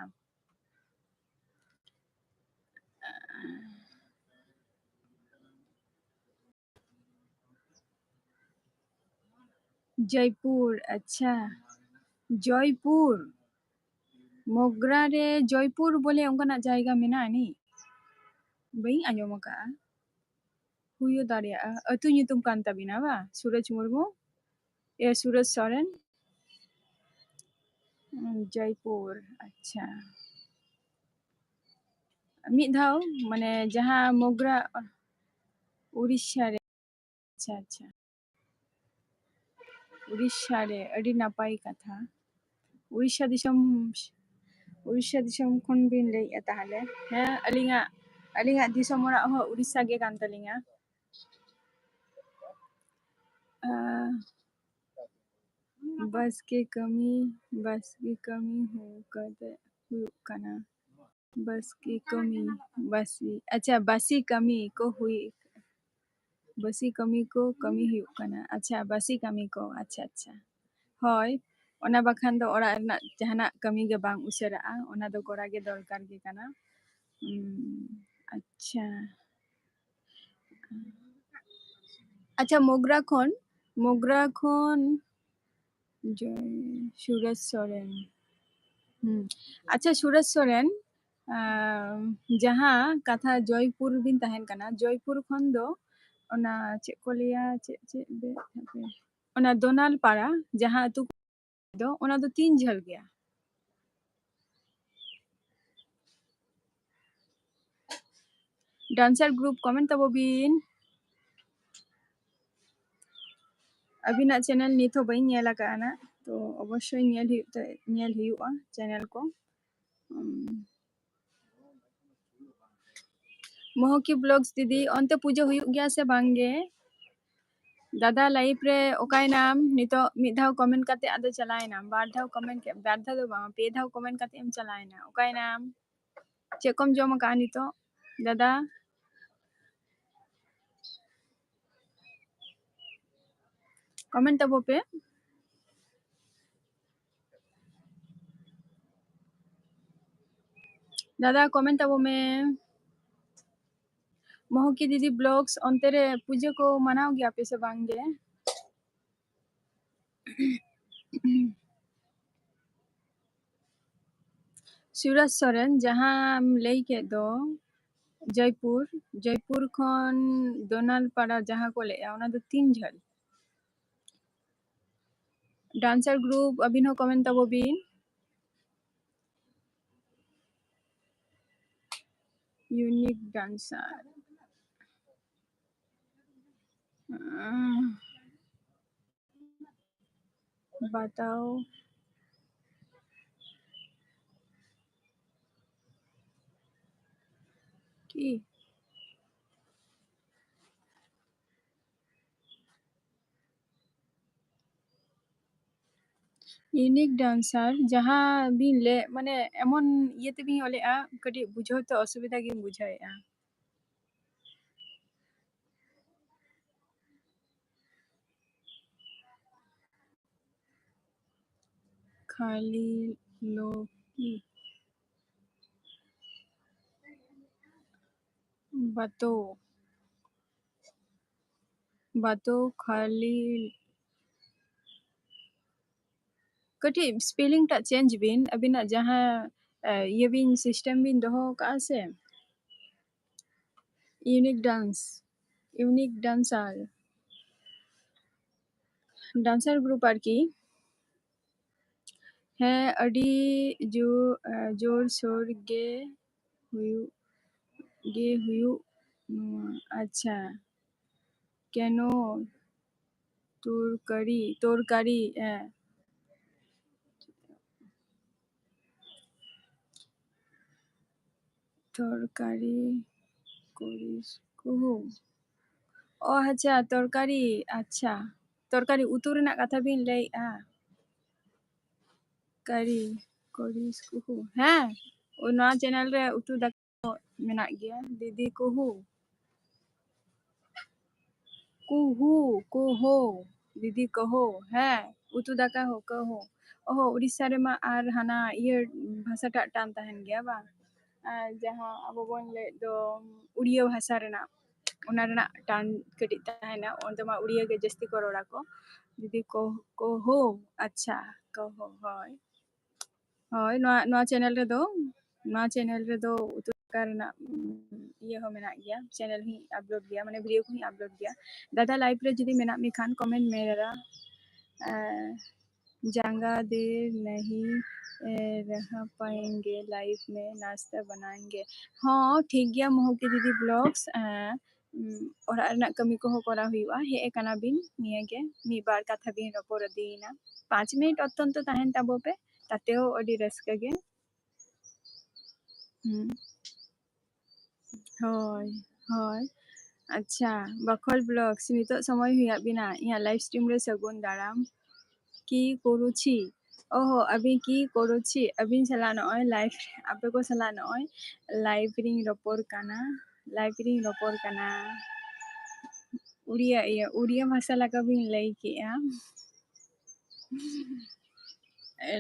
ᱡᱚᱭᱯᱩᱨ, ᱟᱪᱪᱷᱟ, ᱡᱚᱭᱯᱩᱨ᱾ ᱢᱳᱜᱽᱨᱟ ᱨᱮ ᱡᱚᱭᱯᱩᱨ ᱵᱚᱞᱮ ᱚᱱᱠᱟᱱᱟᱜ ᱡᱟᱭᱜᱟ ᱢᱮᱱᱟᱜᱼᱟ ᱱᱤ? ᱵᱟᱹᱧ ᱟᱸᱡᱚᱢ ᱟᱠᱟᱫᱼᱟ᱾ ᱦᱩᱭ ᱫᱟᱲᱮᱭᱟᱜᱼᱟ, ᱟᱹᱛᱩ ᱧᱩᱛᱩᱢ ᱠᱟᱱ ᱛᱟᱵᱤᱱᱟ ᱵᱟ? ᱥᱩᱨᱚᱡᱽ ᱢᱩᱨᱢᱩ, ᱮ, ᱥᱩᱨᱚᱡᱽ ᱥᱚᱨᱮᱱ᱾ ᱩᱸ, ᱡᱚᱭᱯᱩᱨ, ᱟᱪᱪᱷᱟ᱾ ᱢᱤᱫ ᱫᱷᱟᱣ, ᱢᱟᱱᱮ, ᱡᱟᱦᱟᱸ ᱢᱳᱜᱽᱨᱟ, ᱩᱲᱤᱥᱥᱟ ᱨᱮ᱾ ᱟᱪᱪᱷᱟ, ᱟᱪᱪᱷᱟ᱾ ᱩᱲᱤᱥᱥᱟ ᱨᱮ, ᱟᱹᱰᱤ ᱱᱟᱯᱟᱭ ᱠᱟᱛᱷᱟ᱾ ᱩᱲᱤᱥᱥᱟ ᱫᱤᱥᱚᱢ, ᱩᱲᱤᱥᱥᱟ ᱫᱤᱥᱚᱢ ᱠᱷᱚᱱ ᱵᱤᱱ ᱞᱟᱹᱭᱮᱫᱼᱟ ᱛᱟᱦᱚᱞᱮ? ᱦᱮᱸ, ᱟᱹᱞᱤᱧᱟᱜ, ᱟᱹᱞᱤᱧᱟᱜ ᱫᱤᱥᱚᱢ ᱚᱲᱟᱜ ᱦᱚᱸ ᱩᱲᱤᱥᱥᱟ ᱜᱮ ᱠᱟᱱ ᱛᱟᱹᱞᱤᱧᱟ᱾ ᱟᱸ, ᱵᱟᱥᱠᱮ ᱠᱟᱹᱢᱤ, ᱵᱟᱥᱠᱮ ᱠᱟᱹᱢᱤ ᱦᱩᱭ ᱠᱟᱛᱮ ᱦᱩᱭᱩᱜ ᱠᱟᱱᱟ᱾ ᱵᱟᱥᱠᱮ ᱠᱟᱹᱢᱤ, ᱵᱟᱥᱤ, ᱟᱪᱪᱷᱟ, ᱵᱟᱥᱤ ᱠᱟᱹᱢᱤ ᱠᱚ ᱦᱩᱭ, ᱵᱟᱥᱤ ᱠᱟᱹᱢᱤ ᱠᱚ ᱠᱟᱹᱢᱤ ᱦᱩᱭᱩᱜ ᱠᱟᱱᱟ᱾ ᱟᱪᱪᱷᱟ, ᱵᱟᱥᱤ ᱠᱟᱹᱢᱤ ᱠᱚ, ᱟᱪᱪᱷᱟ, ᱟᱪᱪᱷᱟ᱾ ᱦᱳᱭ, ᱚᱱᱟ ᱵᱟᱠᱷᱟᱱ ᱫᱚ ᱚᱲᱟᱜ ᱨᱮᱱᱟᱜ ᱡᱟᱦᱟᱱᱟᱜ ᱠᱟᱹᱢᱤ ᱜᱮ ᱵᱟᱝ ᱩᱥᱟᱹᱨᱟᱜᱼᱟ, ᱚᱱᱟ ᱫᱚ ᱠᱚᱨᱟᱣ ᱜᱮ ᱫᱚᱨᱠᱟᱨ ᱜᱮ ᱠᱟᱱᱟ᱾ ᱩᱸ, ᱟᱪᱪᱷᱟ᱾ ᱟᱪᱪᱷᱟ, ᱢᱳᱜᱽᱨᱟ ᱠᱷᱚᱱ, ᱢᱳᱜᱽᱨᱟ ᱠᱷᱚᱱ ᱡᱚᱭ-, ᱥᱩᱨᱮᱥ ᱥᱚᱨᱮᱱ᱾ ᱦᱩᱸ᱾ ᱟᱪᱪᱷᱟ, ᱥᱩᱨᱮᱥ ᱥᱚᱨᱮᱱ, ᱟᱸ, ᱡᱟᱦᱟᱸ ᱠᱟᱛᱷᱟ ᱡᱚᱭᱯᱩᱨ ᱵᱤᱱ ᱛᱟᱦᱮᱱ ᱠᱟᱱᱟ, ᱡᱚᱭᱯᱩᱨ ᱠᱷᱚᱱ ᱫᱚ ᱚᱱᱟ ᱪᱮᱫ ᱠᱚ ᱞᱟᱹᱭᱟ, ᱪᱮᱫ, ᱪᱮᱫ ᱵᱮ-, ᱦᱟᱯᱮ, ᱚᱱᱟ ᱫᱚᱱᱟᱞ ᱯᱟᱲᱟ, ᱡᱟᱦᱟᱸ ᱟᱹᱛᱩ ᱫᱚ, ᱚᱱᱟ ᱫᱚ ᱛᱤᱱ ᱡᱷᱟᱹᱞ ᱜᱮᱭᱟ? Dancer group, comment ᱛᱟᱵᱚ ᱵᱤᱱ᱾ ᱟᱹᱵᱤᱱᱟᱜ channel ᱱᱤᱛ ᱦᱚᱸ ᱵᱟᱹᱧ ᱧᱮᱞ ᱟᱠᱟᱫᱼᱟ ᱱᱟᱜ, ᱛᱚ ᱚᱵᱚᱥᱥᱳᱭ ᱧᱮᱞ ᱦᱩᱭᱩᱜ ᱛᱮ, ᱧᱮᱞ ᱦᱩᱭᱩᱜᱼᱟ channel ᱠᱚ᱾ ᱩᱢ, ᱢᱚᱦᱚᱠᱤ vlogs ᱫᱤᱫᱤ, ᱚᱱᱛᱮ ᱯᱩᱡᱟᱹ ᱦᱩᱭᱩᱜ ᱜᱮᱭᱟ ᱥᱮ ᱵᱟᱝ ᱜᱮ? ᱫᱟᱫᱟ live ᱨᱮ ᱚᱠᱟᱭᱱᱟᱢ? ᱱᱤᱛᱚᱜ ᱢᱤᱫ ᱫᱷᱟᱣ comment ᱠᱟᱛᱮ ᱟᱫᱚ ᱪᱟᱞᱟᱣᱮᱱᱟᱢ, ᱵᱟᱨ ᱫᱷᱟᱣ comment ᱠᱮᱫ, ᱵᱟᱨ ᱫᱷᱟᱣ ᱫᱚ ᱵᱟᱝ, ᱯᱮ ᱫᱷᱟᱣ comment ᱠᱟᱛᱮ ᱮᱢ ᱪᱟᱞᱟᱣᱮᱱᱟ᱾ ᱚᱠᱟᱭᱱᱟᱢ? ᱪᱮᱫ ᱠᱚᱢ ᱡᱚᱢ ᱟᱠᱟᱫᱼᱟ ᱱᱤᱛᱚᱜ ᱫᱟᱫᱟ? comment ᱛᱟᱵᱚ ᱯᱮ᱾ ᱫᱟᱫᱟ comment ᱛᱟᱵᱚ ᱢᱮ᱾ ᱢᱚᱦᱚᱠᱤ ᱫᱤᱫᱤ vlogs, ᱚᱱᱛᱮ ᱨᱮ ᱯᱩᱡᱟᱹ ᱠᱚ ᱢᱟᱱᱟᱣ ᱜᱮᱭᱟ ᱯᱮ ᱥᱮ ᱵᱟᱝ ᱜᱮ? ᱥᱩᱨᱟᱡᱽ ᱥᱚᱨᱮᱱ, ᱡᱟᱦᱟᱸᱢ ᱞᱟᱹᱭ ᱠᱮᱫ ᱫᱚ ᱡᱚᱭᱯᱩᱨ, ᱡᱚᱭᱯᱩᱨ ᱠᱷᱚᱱ ᱫᱳᱱᱟᱞᱯᱟᱲᱟ ᱡᱟᱦᱟᱸ ᱠᱚ ᱞᱟᱹᱭᱟ, ᱚᱱᱟ ᱫᱚ ᱛᱤᱱ ᱡᱷᱟᱹᱞ? Dancer group, ᱟᱹᱵᱤᱱ ᱦᱚᱸ comment ᱛᱟᱵᱚ ᱵᱤᱱ᱾ Unique dancer. बताओ। ᱠᱤ? Unique dancer, ᱡᱟᱦᱟᱸ ᱵᱤᱱ ᱞᱟᱹᱭ, ᱢᱟᱱᱮ, ᱮᱢᱚᱱ ᱤᱭᱟᱹ ᱛᱮᱵᱤᱱ ᱚᱞᱮᱜᱼᱟ, ᱠᱟᱹᱴᱤᱡ ᱵᱩᱡᱷᱟᱹᱣ ᱛᱮ ᱚᱥᱩᱵᱤᱫᱷᱟ ᱜᱤᱧ ᱵᱩᱡᱷᱟᱹᱣᱮᱜᱼᱟ᱾ ᱠᱷᱟᱞᱤ ᱞᱳᱠᱤ ᱵᱟᱛᱳ, ᱵᱟᱛᱳ ᱠᱷᱟᱞᱤ, ᱠᱟᱹᱴᱤᱡ spelling ᱴᱟᱜ change ᱵᱤᱱ, ᱟᱹᱵᱤᱱᱟᱜ ᱡᱟᱦᱟᱸ, ᱮ, ᱤᱭᱟᱹ ᱵᱤᱱ system ᱵᱤᱱ ᱫᱚᱦᱚ ᱟᱠᱟᱫᱼᱟ ᱥᱮ, unique dance, unique dancer, dancer group ᱟᱨᱠᱤ᱾ ᱦᱮᱸ, ᱟᱹᱰᱤ ᱡᱳ-, ᱮ, ᱡᱳᱨ ᱥᱳᱨ ᱜᱮ ᱦᱩᱭᱩᱜ ᱜᱮ ᱦᱩᱭᱩᱜ ᱱᱚᱣᱟ᱾ ᱟᱪᱪᱷᱟ, ᱠᱮᱱᱳ ᱛᱚᱨᱠᱟᱨᱤ, ᱛᱚᱨᱠᱟᱨᱤ, ᱦᱮᱸ᱾ ᱛᱚᱨᱠᱟᱨᱤ ᱠᱚᱨᱤᱥ ᱠᱩᱦᱩ᱾ ᱚ ᱟᱪᱪᱷᱟ, ᱛᱚᱨᱠᱟᱨᱤ, ᱟᱪᱪᱷᱟ᱾ ᱛᱚᱨᱠᱟᱨᱤ, ᱩᱛᱩ ᱨᱮᱱᱟᱜ ᱠᱟᱛᱷᱟ ᱵᱤᱱ ᱞᱟᱹᱭᱮᱜᱼᱟ? ᱠᱟᱨᱤ ᱠᱚᱨᱤᱥ ᱠᱩᱦᱩ᱾ ᱦᱮᱸ, ᱳ, ᱱᱚᱣᱟ ᱪᱮᱱᱮᱞ ᱨᱮ ᱩᱛᱩ ᱫᱟᱠᱟ ᱢᱮᱱᱟᱜ ᱜᱮᱭᱟ᱾ ᱫᱤᱫᱤ ᱠᱩᱦᱩ᱾ ᱠᱩᱦᱩ, ᱠᱩᱦᱩ, ᱫᱤᱫᱤ ᱠᱚᱦᱚ, ᱦᱮᱸ, ᱩᱛᱩ ᱫᱟᱠᱟ ᱦᱚ, ᱠᱚᱦᱚ᱾ ᱚᱦᱚ, ᱩᱲᱤᱥᱥᱟ ᱨᱮᱢᱟ ᱟᱨ ᱦᱟᱱᱟ ᱤᱭᱟᱹ ᱵᱷᱟᱥᱟᱴᱟᱜ ᱴᱟᱱ ᱛᱟᱦᱮᱱ ᱜᱮᱭᱟ ᱵᱟᱝ? ᱟᱨ ᱡᱟᱦᱟᱸ ᱟᱵᱚ ᱵᱚᱱ ᱞᱟᱹᱭᱮᱫ ᱫᱚ ᱩᱲᱤᱭᱟᱹ ᱵᱷᱟᱥᱟ ᱨᱮᱱᱟᱜ, ᱚᱱᱟ ᱨᱮᱱᱟᱜ ᱴᱟᱱ ᱠᱟᱹᱴᱤᱡ ᱛᱟᱦᱮᱱᱟ᱾ ᱚᱱᱛᱮ ᱢᱟ ᱩᱲᱤᱭᱟᱹ ᱜᱮ ᱡᱟᱹᱥᱛᱤ ᱠᱚ ᱨᱚᱲᱟ ᱠᱚ᱾ ᱫᱤᱫᱤ ᱠᱚ, ᱠᱚᱦᱚ, ᱟᱪᱪᱷᱟ, ᱠᱚᱦᱚ, ᱦᱳᱭ᱾ ᱦᱳᱭ, ᱱᱚᱣᱟ, ᱱᱚᱣᱟ ᱪᱮᱱᱮᱞ ᱨᱮᱫᱚ, ᱱᱚᱣᱟ ᱪᱮᱱᱮᱞ ᱨᱮᱫᱚ ᱩᱛᱩ ᱫᱟᱠᱟ ᱨᱮᱱᱟᱜ, ᱩᱢ, ᱤᱭᱟᱹ ᱦᱚᱸ ᱢᱮᱱᱟᱜ ᱜᱮᱭᱟ, ᱪᱮᱱᱮᱞ ᱦᱚᱸᱧ ᱟᱯᱞᱳᱰ ᱜᱮᱭᱟ, ᱢᱟᱱᱮ ᱵᱷᱤᱰᱤᱭᱳ ᱠᱚᱦᱚᱸᱧ ᱟᱯᱞᱳᱰ ᱜᱮᱭᱟ᱾ ᱫᱟᱫᱟ, ᱞᱟᱭᱤᱵᱷ ᱨᱮ ᱡᱩᱫᱤ ᱢᱮᱱᱟᱜ ᱢᱮ ᱠᱷᱟᱱ ᱠᱚᱢᱮᱱᱴ ᱢᱮ ᱫᱟᱫᱟ᱾ ᱮᱸ, ᱡᱟᱸᱜᱟ ᱫᱮᱨ ᱱᱟᱦᱤ, ᱮ, ᱨᱟᱦᱟ ᱯᱟᱭᱮᱝᱜᱮ, ᱞᱟᱭᱤᱵᱷ ᱢᱮ, ᱱᱟᱥᱛᱟ ᱵᱟᱱᱟᱭᱮᱝᱜᱮ᱾ ᱦᱚᱸ, ᱴᱷᱤᱠ ᱜᱮᱭᱟ, ᱢᱚᱦᱚᱠᱤ ᱫᱤᱫᱤ ᱵᱞᱚᱜᱥ, ᱮᱸ, ᱩᱢ, ᱚᱲᱟᱜ ᱨᱮᱱᱟᱜ ᱠᱟᱹᱢᱤ ᱠᱚᱦᱚᱸ ᱠᱚᱨᱟᱣ ᱦᱩᱭᱩᱜᱼᱟ᱾ ᱦᱮᱡ ᱟᱠᱟᱱᱟ ᱵᱤᱱ, ᱱᱤᱭᱟᱹ ᱜᱮ ᱢᱤᱫ ᱵᱟᱨ ᱠᱟᱛᱷᱟ ᱵᱤᱱ ᱨᱚᱯᱚᱲ ᱤᱫᱤᱭᱮᱱᱟ᱾ ᱯᱟᱸᱪ ᱢᱤᱱᱤᱴ ᱚᱛᱛᱚᱱᱛᱚ ᱛᱟᱦᱮᱱ ᱛᱟᱵᱚ ᱯᱮ, ᱛᱟᱛᱮᱣ ᱟᱹᱰᱤ ᱨᱟᱹᱥᱠᱟᱹ ᱜᱮ᱾ ᱦᱩᱸ᱾ ᱦᱳᱭ, ᱦᱳᱭ᱾ ᱟᱪᱪᱷᱟ, ᱵᱟᱠᱷᱳᱞ ᱵᱞᱚᱜᱥ, ᱱᱤᱛᱚᱜ ᱥᱚᱢᱚᱭ ᱦᱩᱭᱟᱫ ᱵᱤᱱᱟ, ᱤᱧᱟᱹᱜ ᱞᱟᱭᱤᱵᱷ ᱥᱴᱨᱤᱢ ᱨᱮ ᱥᱟᱹᱜᱩᱱ ᱫᱟᱨᱟᱢ᱾ ᱠᱤ ᱠᱚᱨᱩᱪᱷᱤ? ᱚᱦᱚ, ᱟᱹᱵᱤᱱ ᱠᱤ ᱠᱚᱨᱩᱪᱷᱤ? ᱟᱹᱵᱤᱱ ᱥᱟᱞᱟᱜ ᱱᱚᱜᱼᱚᱭ ᱞᱟᱭᱤᱵᱷ, ᱟᱯᱮ ᱠᱚ ᱥᱟᱞᱟᱜ ᱱᱚᱜᱼᱚᱭ ᱞᱟᱭᱤᱵᱷ ᱨᱤᱧ ᱨᱚᱯᱚᱲ ᱠᱟᱱᱟ, ᱞᱟᱭᱤᱵᱷ ᱨᱤᱧ ᱨᱚᱯᱚᱲ ᱠᱟᱱᱟ᱾ ᱩᱲᱤᱭᱟ, ᱤᱭᱟᱹ, ᱩᱲᱤᱭᱟ ᱵᱷᱟᱥᱟ ᱞᱮᱠᱟ ᱵᱤᱱ ᱞᱟᱹᱭ ᱠᱮᱜᱼᱟ᱾ ᱮ,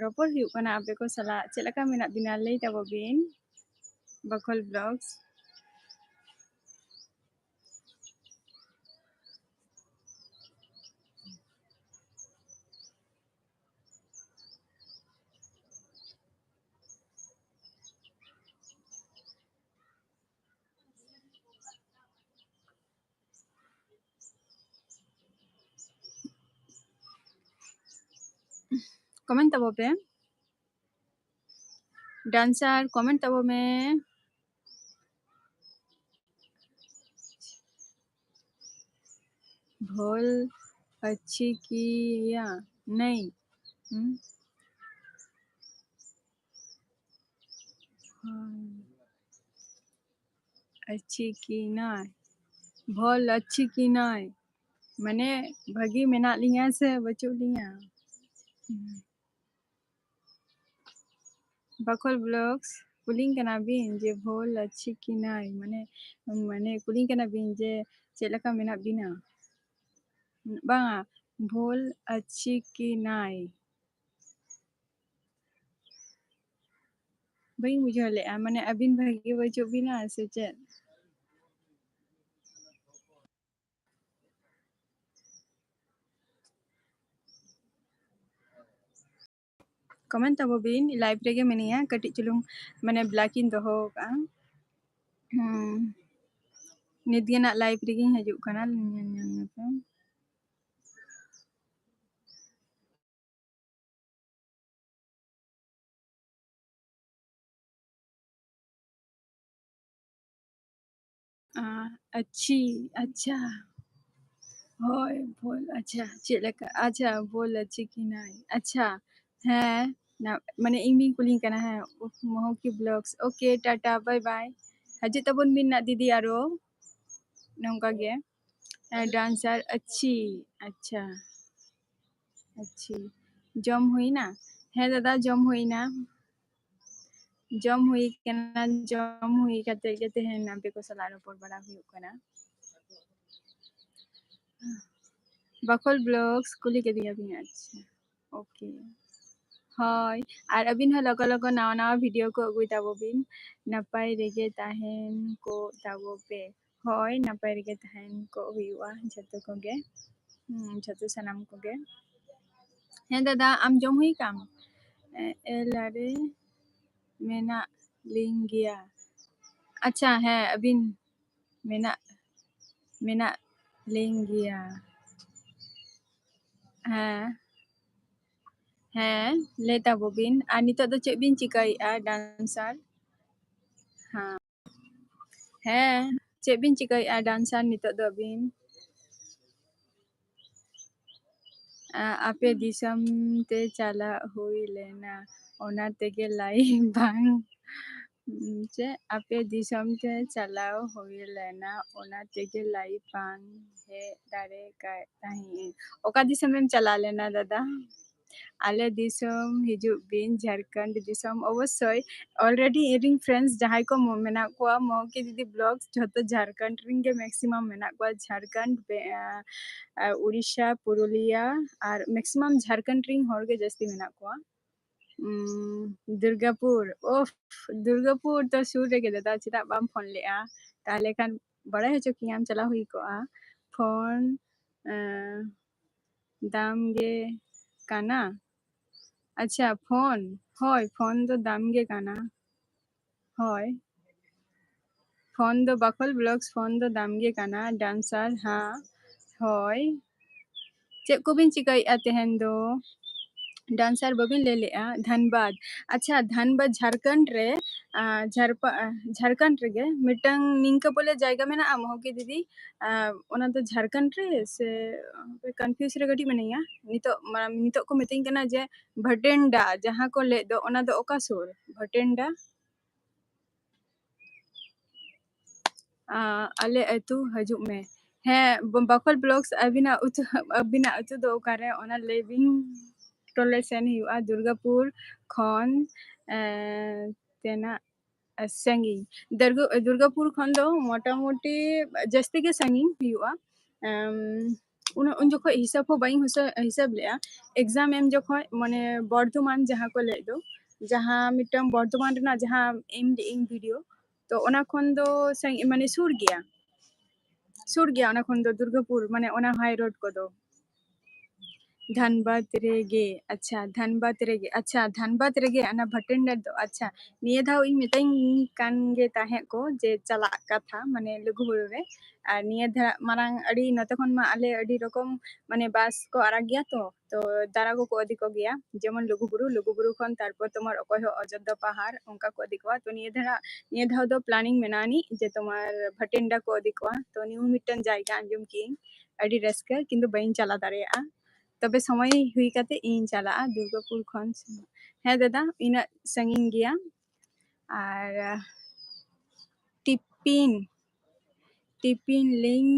ᱨᱚᱯᱚᱲ ᱦᱩᱭᱩᱜ ᱠᱟᱱᱟ ᱟᱯᱮ ᱠᱚ ᱥᱟᱞᱟᱜ᱾ ᱪᱮᱫ ᱞᱮᱠᱟ ᱢᱮᱱᱟᱜ ᱵᱤᱱᱟ? ᱞᱟᱹᱭ ᱛᱟᱵᱚ ᱵᱤᱱ, ᱵᱟᱠᱷᱳᱞ ᱵᱞᱚᱜᱥ᱾ ᱠᱚᱢᱮᱱᱴ ᱛᱟᱵᱚ ᱯᱮ᱾ ᱰᱟᱱᱥᱟᱨ, ᱠᱚᱢᱮᱱᱴ ᱛᱟᱵᱚ ᱢᱮ᱾ भोल अच्छी किया नहीं। हम्म? हाँ। अच्छी की नाय, भोल अच्छी की नाय, ᱢᱟᱱᱮ ᱵᱷᱟᱹᱜᱤ ᱢᱮᱱᱟᱜ ᱞᱤᱧᱟ ᱥᱮ ᱵᱟᱹᱪᱩᱜ ᱞᱤᱧᱟ? ᱵᱟᱠᱷᱳᱞ ᱵᱞᱚᱜᱥ, ᱠᱩᱞᱤᱧ ᱠᱟᱱᱟ ᱵᱤᱱ ᱡᱮ ᱵᱷᱳᱞ ᱟᱪᱷᱤ ᱠᱤ ᱱᱟᱭ, ᱢᱟᱱᱮ, ᱢᱟᱱᱮ ᱠᱩᱞᱤᱧ ᱠᱟᱱᱟ ᱵᱤᱱ ᱡᱮ ᱪᱮᱫ ᱞᱮᱠᱟ ᱢᱮᱱᱟᱜ ᱵᱤᱱᱟ? ᱵᱟᱝᱟ, ᱵᱷᱳᱞ ᱟᱪᱷᱤ ᱠᱤ ᱱᱟᱭ᱾ ᱵᱟᱹᱧ ᱵᱩᱡᱷᱟᱹᱣ ᱞᱮᱫᱼᱟ, ᱢᱟᱱᱮ ᱟᱹᱵᱤᱱ ᱵᱷᱟᱹᱜᱤ ᱵᱟᱹᱪᱩᱜ ᱵᱤᱱᱟ ᱥᱮ ᱪᱮᱫ? ᱠᱚᱢᱮᱱᱴ ᱛᱟᱵᱚ ᱵᱤᱱ, ᱞᱟᱭᱤᱵᱷ ᱨᱮᱜᱮ ᱢᱤᱱᱟᱹᱧᱟ, ᱠᱟᱹᱴᱤᱡ ᱪᱩᱞᱩᱝ ᱢᱟᱱᱮ ᱵᱞᱮᱠ ᱤᱧ ᱫᱚᱦᱚ ᱟᱠᱟᱫᱼᱟ᱾ ᱦᱩᱸ, ᱱᱤᱛ ᱜᱮ ᱱᱟᱜ ᱞᱟᱭᱤᱵᱷ ᱨᱮᱜᱤᱧ ᱦᱤᱡᱩᱜ ᱠᱟᱱᱟ, ᱧᱮᱞ ᱧᱟᱢ ᱧᱟᱯᱮ᱾ ᱟᱪᱪᱷᱤ, ᱟᱪᱪᱷᱟ᱾ ᱦᱳᱭ, ᱵᱷᱳᱞ, ᱟᱪᱪᱷᱟ, ᱪᱮᱫ ᱞᱮᱠᱟ? ᱟᱪᱪᱷᱟ, ᱵᱷᱳᱞ ᱟᱪᱪᱷᱤ ᱠᱤ ᱱᱟᱭ? ᱟᱪᱪᱷᱟ, ᱦᱮᱸ, ᱢᱟᱱᱮ ᱤᱧ ᱵᱤᱱ ᱠᱩᱞᱤᱧ ᱠᱟᱱᱟ, ᱦᱮᱸ, ᱩᱯ ᱢᱚᱦᱚᱠᱤ ᱵᱞᱚᱜᱥ᱾ ᱳᱠᱮ, ᱴᱟᱴᱟ, ᱵᱟᱭ ᱵᱟᱭ᱾ ᱦᱤᱡᱩᱜ ᱛᱟᱵᱚᱱ ᱵᱤᱱ ᱱᱟᱜ ᱫᱤᱫᱤ ᱟᱨᱚ, ᱱᱚᱝᱠᱟ ᱜᱮ᱾ ᱦᱮᱸ, ᱰᱟᱱᱥᱟᱨ, ᱟᱪᱪᱷᱤ, ᱟᱪᱪᱷᱟ, ᱟᱪᱪᱷᱤ᱾ ᱡᱚᱢ ᱦᱩᱭᱱᱟ? ᱦᱮᱸ ᱫᱟᱫᱟ, ᱡᱚᱢ ᱦᱩᱭᱱᱟ᱾ ᱡᱚᱢ ᱦᱩᱭ ᱠᱟᱱᱟ, ᱡᱚᱢ ᱦᱩᱭ ᱠᱟᱛᱮ ᱜᱮ ᱛᱮᱦᱮᱧ ᱟᱯᱮ ᱠᱚ ᱥᱟᱞᱟᱜ ᱨᱚᱯᱚᱲ ᱵᱟᱲᱟ ᱦᱩᱭᱩᱜ ᱠᱟᱱᱟ᱾ ᱵᱟᱠᱷᱳᱞ ᱵᱞᱚᱜᱥ ᱠᱩᱞᱤ ᱠᱮᱫᱤᱧᱟ ᱵᱤᱱ, ᱟᱪᱪᱷᱟ, ᱳᱠᱮ᱾ ᱦᱳᱭ, ᱟᱨ ᱟᱹᱵᱤᱱ ᱦᱚᱸ ᱞᱚᱜᱚᱱ ᱞᱚᱜᱚᱱ ᱱᱟᱣᱟ ᱱᱟᱣᱟ ᱵᱷᱤᱰᱤᱭᱳ ᱠᱚ ᱟᱹᱜᱩᱭ ᱛᱟᱵᱚ ᱵᱤᱱ, ᱱᱟᱯᱟᱭ ᱨᱮᱜᱮ ᱛᱟᱦᱮᱱ ᱠᱚᱜ ᱛᱟᱵᱚ ᱯᱮ᱾ ᱦᱳᱭ, ᱱᱟᱯᱟᱭ ᱨᱮᱜᱮ ᱛᱟᱦᱮᱱ ᱠᱚᱜ ᱦᱩᱭᱩᱜᱼᱟ ᱡᱷᱚᱛᱚ ᱠᱚᱜᱮ, ᱦᱩᱸ, ᱡᱷᱚᱛᱚ ᱥᱟᱱᱟᱢ ᱠᱚᱜᱮ᱾ ᱦᱮᱸ ᱫᱟᱫᱟ, ᱟᱢ ᱡᱚᱢ ᱦᱩᱭ ᱠᱟᱢ? ᱮ, ᱮᱞ ᱟᱨᱮ ᱢᱮᱱᱟᱜ ᱞᱤᱧ ᱜᱮᱭᱟ᱾ ᱟᱪᱪᱷᱟ, ᱦᱮᱸ, ᱟᱹᱵᱤᱱ ᱢᱮᱱᱟᱜ, ᱢᱮᱱᱟᱜ ᱞᱤᱧ ᱜᱮᱭᱟ᱾ ᱦᱮᱸ, ᱦᱮᱸ, ᱞᱟᱹᱭ ᱛᱟᱵᱚ ᱵᱤᱱ᱾ ᱟᱨ ᱱᱤᱛᱚᱜ ᱫᱚ ᱪᱮᱫ ᱵᱤᱱ ᱪᱤᱠᱟᱹᱭᱮᱫᱼᱟ, ᱰᱟᱱᱥᱟᱨ? ᱦᱮᱸ, ᱦᱮᱸ, ᱪᱮᱫ ᱵᱤᱱ ᱪᱤᱠᱟᱹᱭᱮᱫᱼᱟ, ᱰᱟᱱᱥᱟᱨ, ᱱᱤᱛᱚᱜ ᱫᱚ ᱟᱹᱵᱤᱱ? ᱟᱯᱮ ᱫᱤᱥᱚᱢ ᱛᱮ ᱪᱟᱞᱟᱜ ᱦᱩᱭ ᱞᱮᱱᱟ, ᱚᱱᱟ ᱛᱮᱜᱮ ᱞᱟᱭᱤᱵᱷ ᱵᱟᱝ᱾ ᱪᱮᱫ? ᱟᱯᱮ ᱫᱤᱥᱚᱢ ᱛᱮ ᱪᱟᱞᱟᱣ ᱦᱩᱭ ᱞᱮᱱᱟ, ᱚᱱᱟ ᱛᱮᱜᱮ ᱞᱟᱭᱤᱵᱷ ᱵᱟᱝ ᱦᱮᱡ ᱫᱟᱲᱮ ᱠᱟᱜ ᱛᱟᱦᱮᱸᱫ᱾ ᱚᱠᱟ ᱫᱤᱥᱚᱢᱮᱢ ᱪᱟᱞᱟᱣ ᱞᱮᱱᱟ ᱫᱟᱫᱟ? ᱟᱞᱮ ᱫᱤᱥᱚᱢ ᱦᱤᱡᱩᱜ ᱵᱤᱱ, ᱡᱷᱟᱲᱠᱷᱚᱸᱰ ᱫᱤᱥᱚᱢ᱾ ᱚᱵᱚᱥᱥᱳᱭ, already ᱤᱧᱨᱮᱱ friends ᱡᱟᱦᱟᱸᱭ ᱠᱚ ᱢᱮᱱᱟᱜ ᱠᱚᱣᱟ, ᱢᱚᱦᱚᱠᱤ ᱫᱤᱫᱤ vlogs, ᱡᱷᱚᱛᱚ ᱡᱷᱟᱲᱠᱷᱚᱸᱰ ᱨᱮᱱ ᱜᱮ maximum ᱢᱮᱱᱟᱜ ᱠᱚᱣᱟ᱾ ᱡᱷᱟᱲᱠᱷᱚᱸᱰ, ᱩᱲᱤᱥᱥᱟ, ᱯᱩᱨᱩᱞᱤᱭᱟ, ᱟᱨ maximum ᱡᱷᱟᱲᱠᱷᱚᱸᱰ ᱨᱮᱱ ᱦᱚᱲ ᱜᱮ ᱡᱟᱹᱥᱛᱤ ᱢᱮᱱᱟᱜ ᱠᱚᱣᱟ᱾ ᱩᱸ, ᱫᱩᱨᱜᱟᱯᱩᱨ᱾ ᱳᱯᱷ, ᱫᱩᱨᱜᱟᱯᱩᱨ ᱫᱚ ᱥᱩᱨ ᱨᱮᱜᱮ ᱫᱟᱫᱟ, ᱪᱮᱫᱟᱜ ᱵᱟᱢ ᱯᱷᱳᱱ ᱞᱮᱜᱼᱟ? ᱛᱟᱦᱞᱮ ᱠᱷᱟᱱ ᱵᱟᱲᱟᱭ ᱦᱚᱪᱚ ᱠᱤᱧᱟᱢ, ᱪᱟᱞᱟᱣ ᱦᱩᱭ ᱠᱚᱜᱼᱟ᱾ ᱯᱷᱳᱱ, ᱮᱸ, ᱫᱟᱢ ᱜᱮ ᱠᱟᱱᱟ᱾ ᱟᱪᱪᱷᱟ, ᱯᱷᱳᱱ, ᱦᱳᱭ, ᱯᱷᱳᱱ ᱫᱚ ᱫᱟᱢ ᱜᱮ ᱠᱟᱱᱟ᱾ ᱦᱳᱭ, ᱯᱷᱳᱱ ᱫᱚ ᱵᱟᱠᱷᱳᱞ vlogs, ᱯᱷᱳᱱ ᱫᱚ ᱫᱟᱢ ᱜᱮ ᱠᱟᱱᱟ᱾ Dancer, ᱦᱮᱸ, ᱦᱳᱭ᱾ ᱪᱮᱫ ᱠᱚᱵᱤᱱ ᱪᱤᱠᱟᱹᱭᱮᱫᱼᱟ ᱛᱮᱦᱮᱧ ᱫᱚ? Dancer ᱵᱟᱹᱵᱤᱱ ᱞᱟᱹᱭ ᱞᱮᱫᱼᱟ᱾ ᱫᱷᱟᱱᱵᱟᱫᱽ, ᱟᱪᱪᱷᱟ, ᱫᱷᱟᱱᱵᱟᱫᱽ ᱡᱷᱟᱲᱠᱷᱚᱸᱰ ᱨᱮ, ᱟᱸ, ᱡᱷᱟᱲᱯᱟ-, ᱟᱸ, ᱡᱷᱟᱲᱠᱷᱚᱸᱰ ᱨᱮᱜᱮ ᱢᱤᱫᱴᱟᱝ ᱱᱤᱝᱠᱟᱹ ᱵᱚᱞᱮ ᱡᱟᱭᱜᱟ ᱢᱮᱱᱟᱜᱼᱟ, ᱢᱚᱦᱚᱠᱤ ᱫᱤᱫᱤ? ᱟᱸ, ᱚᱱᱟ ᱫᱚ ᱡᱷᱟᱲᱠᱷᱚᱸᱰ ᱨᱮ ᱥᱮ? confuse ᱨᱮ ᱠᱟᱹᱴᱤᱡ ᱢᱤᱱᱟᱹᱧᱟ᱾ ᱱᱤᱛᱚᱜ ᱢᱟ-, ᱱᱤᱛᱚᱜ ᱠᱚ ᱢᱤᱛᱟᱹᱧ ᱠᱟᱱᱟ ᱡᱮ ᱵᱷᱟᱴᱮᱱᱰᱟ, ᱡᱟᱦᱟᱸ ᱠᱚ ᱞᱟᱹᱭ ᱫᱚ, ᱚᱱᱟ ᱫᱚ ᱚᱠᱟ ᱥᱩᱨ? ᱵᱷᱟᱴᱮᱱᱰᱟ? ᱟᱸ, ᱟᱞᱮ ᱟᱹᱛᱩ ᱦᱤᱡᱩᱜ ᱢᱮ᱾ ᱦᱮᱸ, ᱵ-, ᱵᱟᱠᱷᱳᱞ vlogs, ᱟᱹᱵᱤᱱᱟᱜ ᱟᱹᱛᱩ, ᱟᱹᱵᱤᱱᱟᱜ ᱟᱹᱛᱩ ᱫᱚ ᱚᱠᱟᱨᱮ? ᱚᱱᱟ ᱞᱟᱹᱭ ᱵᱤᱱ᱾ ᱴᱚᱞᱮ ᱥᱮᱱ ᱦᱩᱭᱩᱜᱼᱟ, ᱫᱩᱨᱜᱟᱯᱩᱨ ᱠᱷᱚᱱ, ᱮᱸ, ᱛᱤᱱᱟᱹᱜ ᱥᱟᱺᱜᱤᱧ? ᱫᱩᱨᱜᱟᱹ-, ᱫᱩᱨᱜᱟᱯᱩᱨ ᱠᱷᱚᱱ ᱫᱚ ᱢᱚᱴᱟᱢᱩᱴᱤ ᱡᱟᱹᱥᱛᱤ ᱜᱮ ᱥᱟᱺᱜᱤᱧ ᱦᱩᱭᱩᱜᱼᱟ᱾ ᱮᱢ, ᱩᱱᱟᱹᱜ, ᱩᱱ ᱡᱚᱠᱷᱚᱡ ᱦᱤᱥᱟᱹᱵ ᱦᱚᱸ ᱵᱟᱹᱧ ᱦᱤᱥᱟᱹ-, ᱦᱤᱥᱟᱹᱵ ᱞᱮᱜᱼᱟ᱾ exam ᱮᱢ ᱡᱚᱠᱷᱚᱡ, ᱢᱟᱱᱮ, ᱵᱚᱨᱫᱷᱚᱢᱟᱱ ᱡᱟᱦᱟᱸ ᱠᱚ ᱞᱟᱹᱭ ᱫᱚ, ᱡᱟᱦᱟᱸ ᱢᱤᱫᱴᱟᱝ ᱵᱚᱨᱫᱷᱚᱢᱟᱱ ᱨᱮᱱᱟᱜ ᱡᱟᱦᱟᱸ ᱮᱢ ᱞᱮᱜ ᱟᱹᱧ video, ᱛᱚ ᱚᱱᱟ ᱠᱷᱚᱱ ᱫᱚ ᱥᱟᱺᱜᱤ-, ᱢᱟᱱᱮ, ᱥᱩᱨ ᱜᱮᱭᱟ, ᱥᱩᱨ ᱜᱮᱭᱟ ᱚᱱᱟ ᱠᱷᱚᱱ ᱫᱚ ᱫᱩᱨᱜᱟᱯᱩᱨ, ᱢᱟᱱᱮ, ᱚᱱᱟ high road ᱠᱚᱫᱚ᱾ ᱫᱷᱟᱱᱵᱟᱫᱽ ᱨᱮᱜᱮ, ᱟᱪᱪᱷᱟ, ᱫᱷᱟᱱᱵᱟᱫᱽ ᱨᱮᱜᱮ, ᱟᱪᱪᱷᱟ, ᱫᱷᱟᱱᱵᱟᱫᱽ ᱨᱮᱜᱮ ᱚᱱᱟ ᱵᱷᱟᱴᱮᱱᱰᱟ ᱫᱚ, ᱟᱪᱪᱷᱟ᱾ ᱱᱤᱭᱟᱹ ᱫᱷᱟᱣ ᱤᱧ ᱢᱮᱛᱟᱹᱧ ᱠᱟᱱ ᱜᱮ ᱛᱟᱦᱮᱸᱫ ᱠᱚ ᱡᱮ ᱪᱟᱞᱟᱜ ᱠᱟᱛᱷᱟ, ᱢᱟᱱᱮ, ᱞᱩᱜᱩᱵᱩᱨᱩ ᱨᱮ᱾ ᱟᱨ ᱱᱤᱭᱟᱹ ᱫᱷᱟᱣ ᱢᱟᱨᱟᱝ ᱟᱹᱰᱤ, ᱱᱚᱛᱮ ᱠᱷᱚᱱ ᱢᱟ ᱟᱞᱮ ᱟᱹᱰᱤ ᱨᱚᱠᱚᱢ, ᱢᱟᱱᱮ, bus ᱠᱚ ᱟᱲᱟᱜ ᱜᱮᱭᱟ ᱛᱚ, ᱛᱚ ᱫᱟᱨᱟ ᱠᱚᱠᱚ ᱤᱫᱤ ᱠᱚᱜᱮᱭᱟ, ᱡᱮᱢᱚᱱ ᱞᱩᱜᱩᱵᱩᱨᱩ, ᱞᱩᱜᱩᱵᱩᱨᱩ ᱠᱷᱚᱱ ᱛᱟᱨᱯᱚᱨ ᱛᱳᱢᱟᱨ ᱚᱠᱚᱭ ᱦᱚᱸ ᱚᱡᱳᱫᱽᱫᱷᱟ ᱯᱟᱦᱟᱲ ᱚᱱᱠᱟ ᱠᱚ ᱤᱫᱤ ᱠᱚᱣᱟ᱾ ᱛᱚ ᱱᱤᱭᱟᱹ ᱫᱷᱟᱣ, ᱱᱤᱭᱟᱹ ᱫᱷᱟᱣ ᱫᱚ planning ᱢᱮᱱᱟᱜ ᱟᱹᱱᱤᱡ ᱡᱮ ᱛᱳᱢᱟᱨ ᱵᱷᱟᱴᱮᱱᱰᱟ ᱠᱚ ᱤᱫᱤ ᱠᱚᱣᱟ᱾ ᱛᱚ new ᱢᱤᱫᱴᱮᱱ ᱡᱟᱭᱜᱟ ᱟᱸᱡᱚᱢ ᱠᱮᱜ ᱟᱹᱧ, ᱟᱹᱰᱤ ᱨᱟᱹᱥᱠᱟᱹ, ᱠᱤᱱᱛᱩ ᱵᱟᱹᱧ ᱪᱟᱞᱟᱣ ᱫᱟᱲᱮᱭᱟᱜᱼᱟ᱾ ᱛᱚᱵᱮ ᱥᱚᱢᱚᱭ ᱦᱩᱭ ᱠᱟᱛᱮ ᱤᱧ ᱪᱟᱞᱟᱜᱼᱟ ᱫᱩᱨᱜᱟᱯᱩᱨ ᱠᱷᱚᱱ᱾ ᱦᱮᱸ ᱫᱟᱫᱟ, ᱤᱱᱟᱹᱜ ᱥᱟᱺᱜᱤᱧ ᱜᱮᱭᱟ᱾ ᱟᱨ ᱴᱤᱯᱤᱱ, ᱴᱤᱯᱤᱱ ᱞᱤᱧ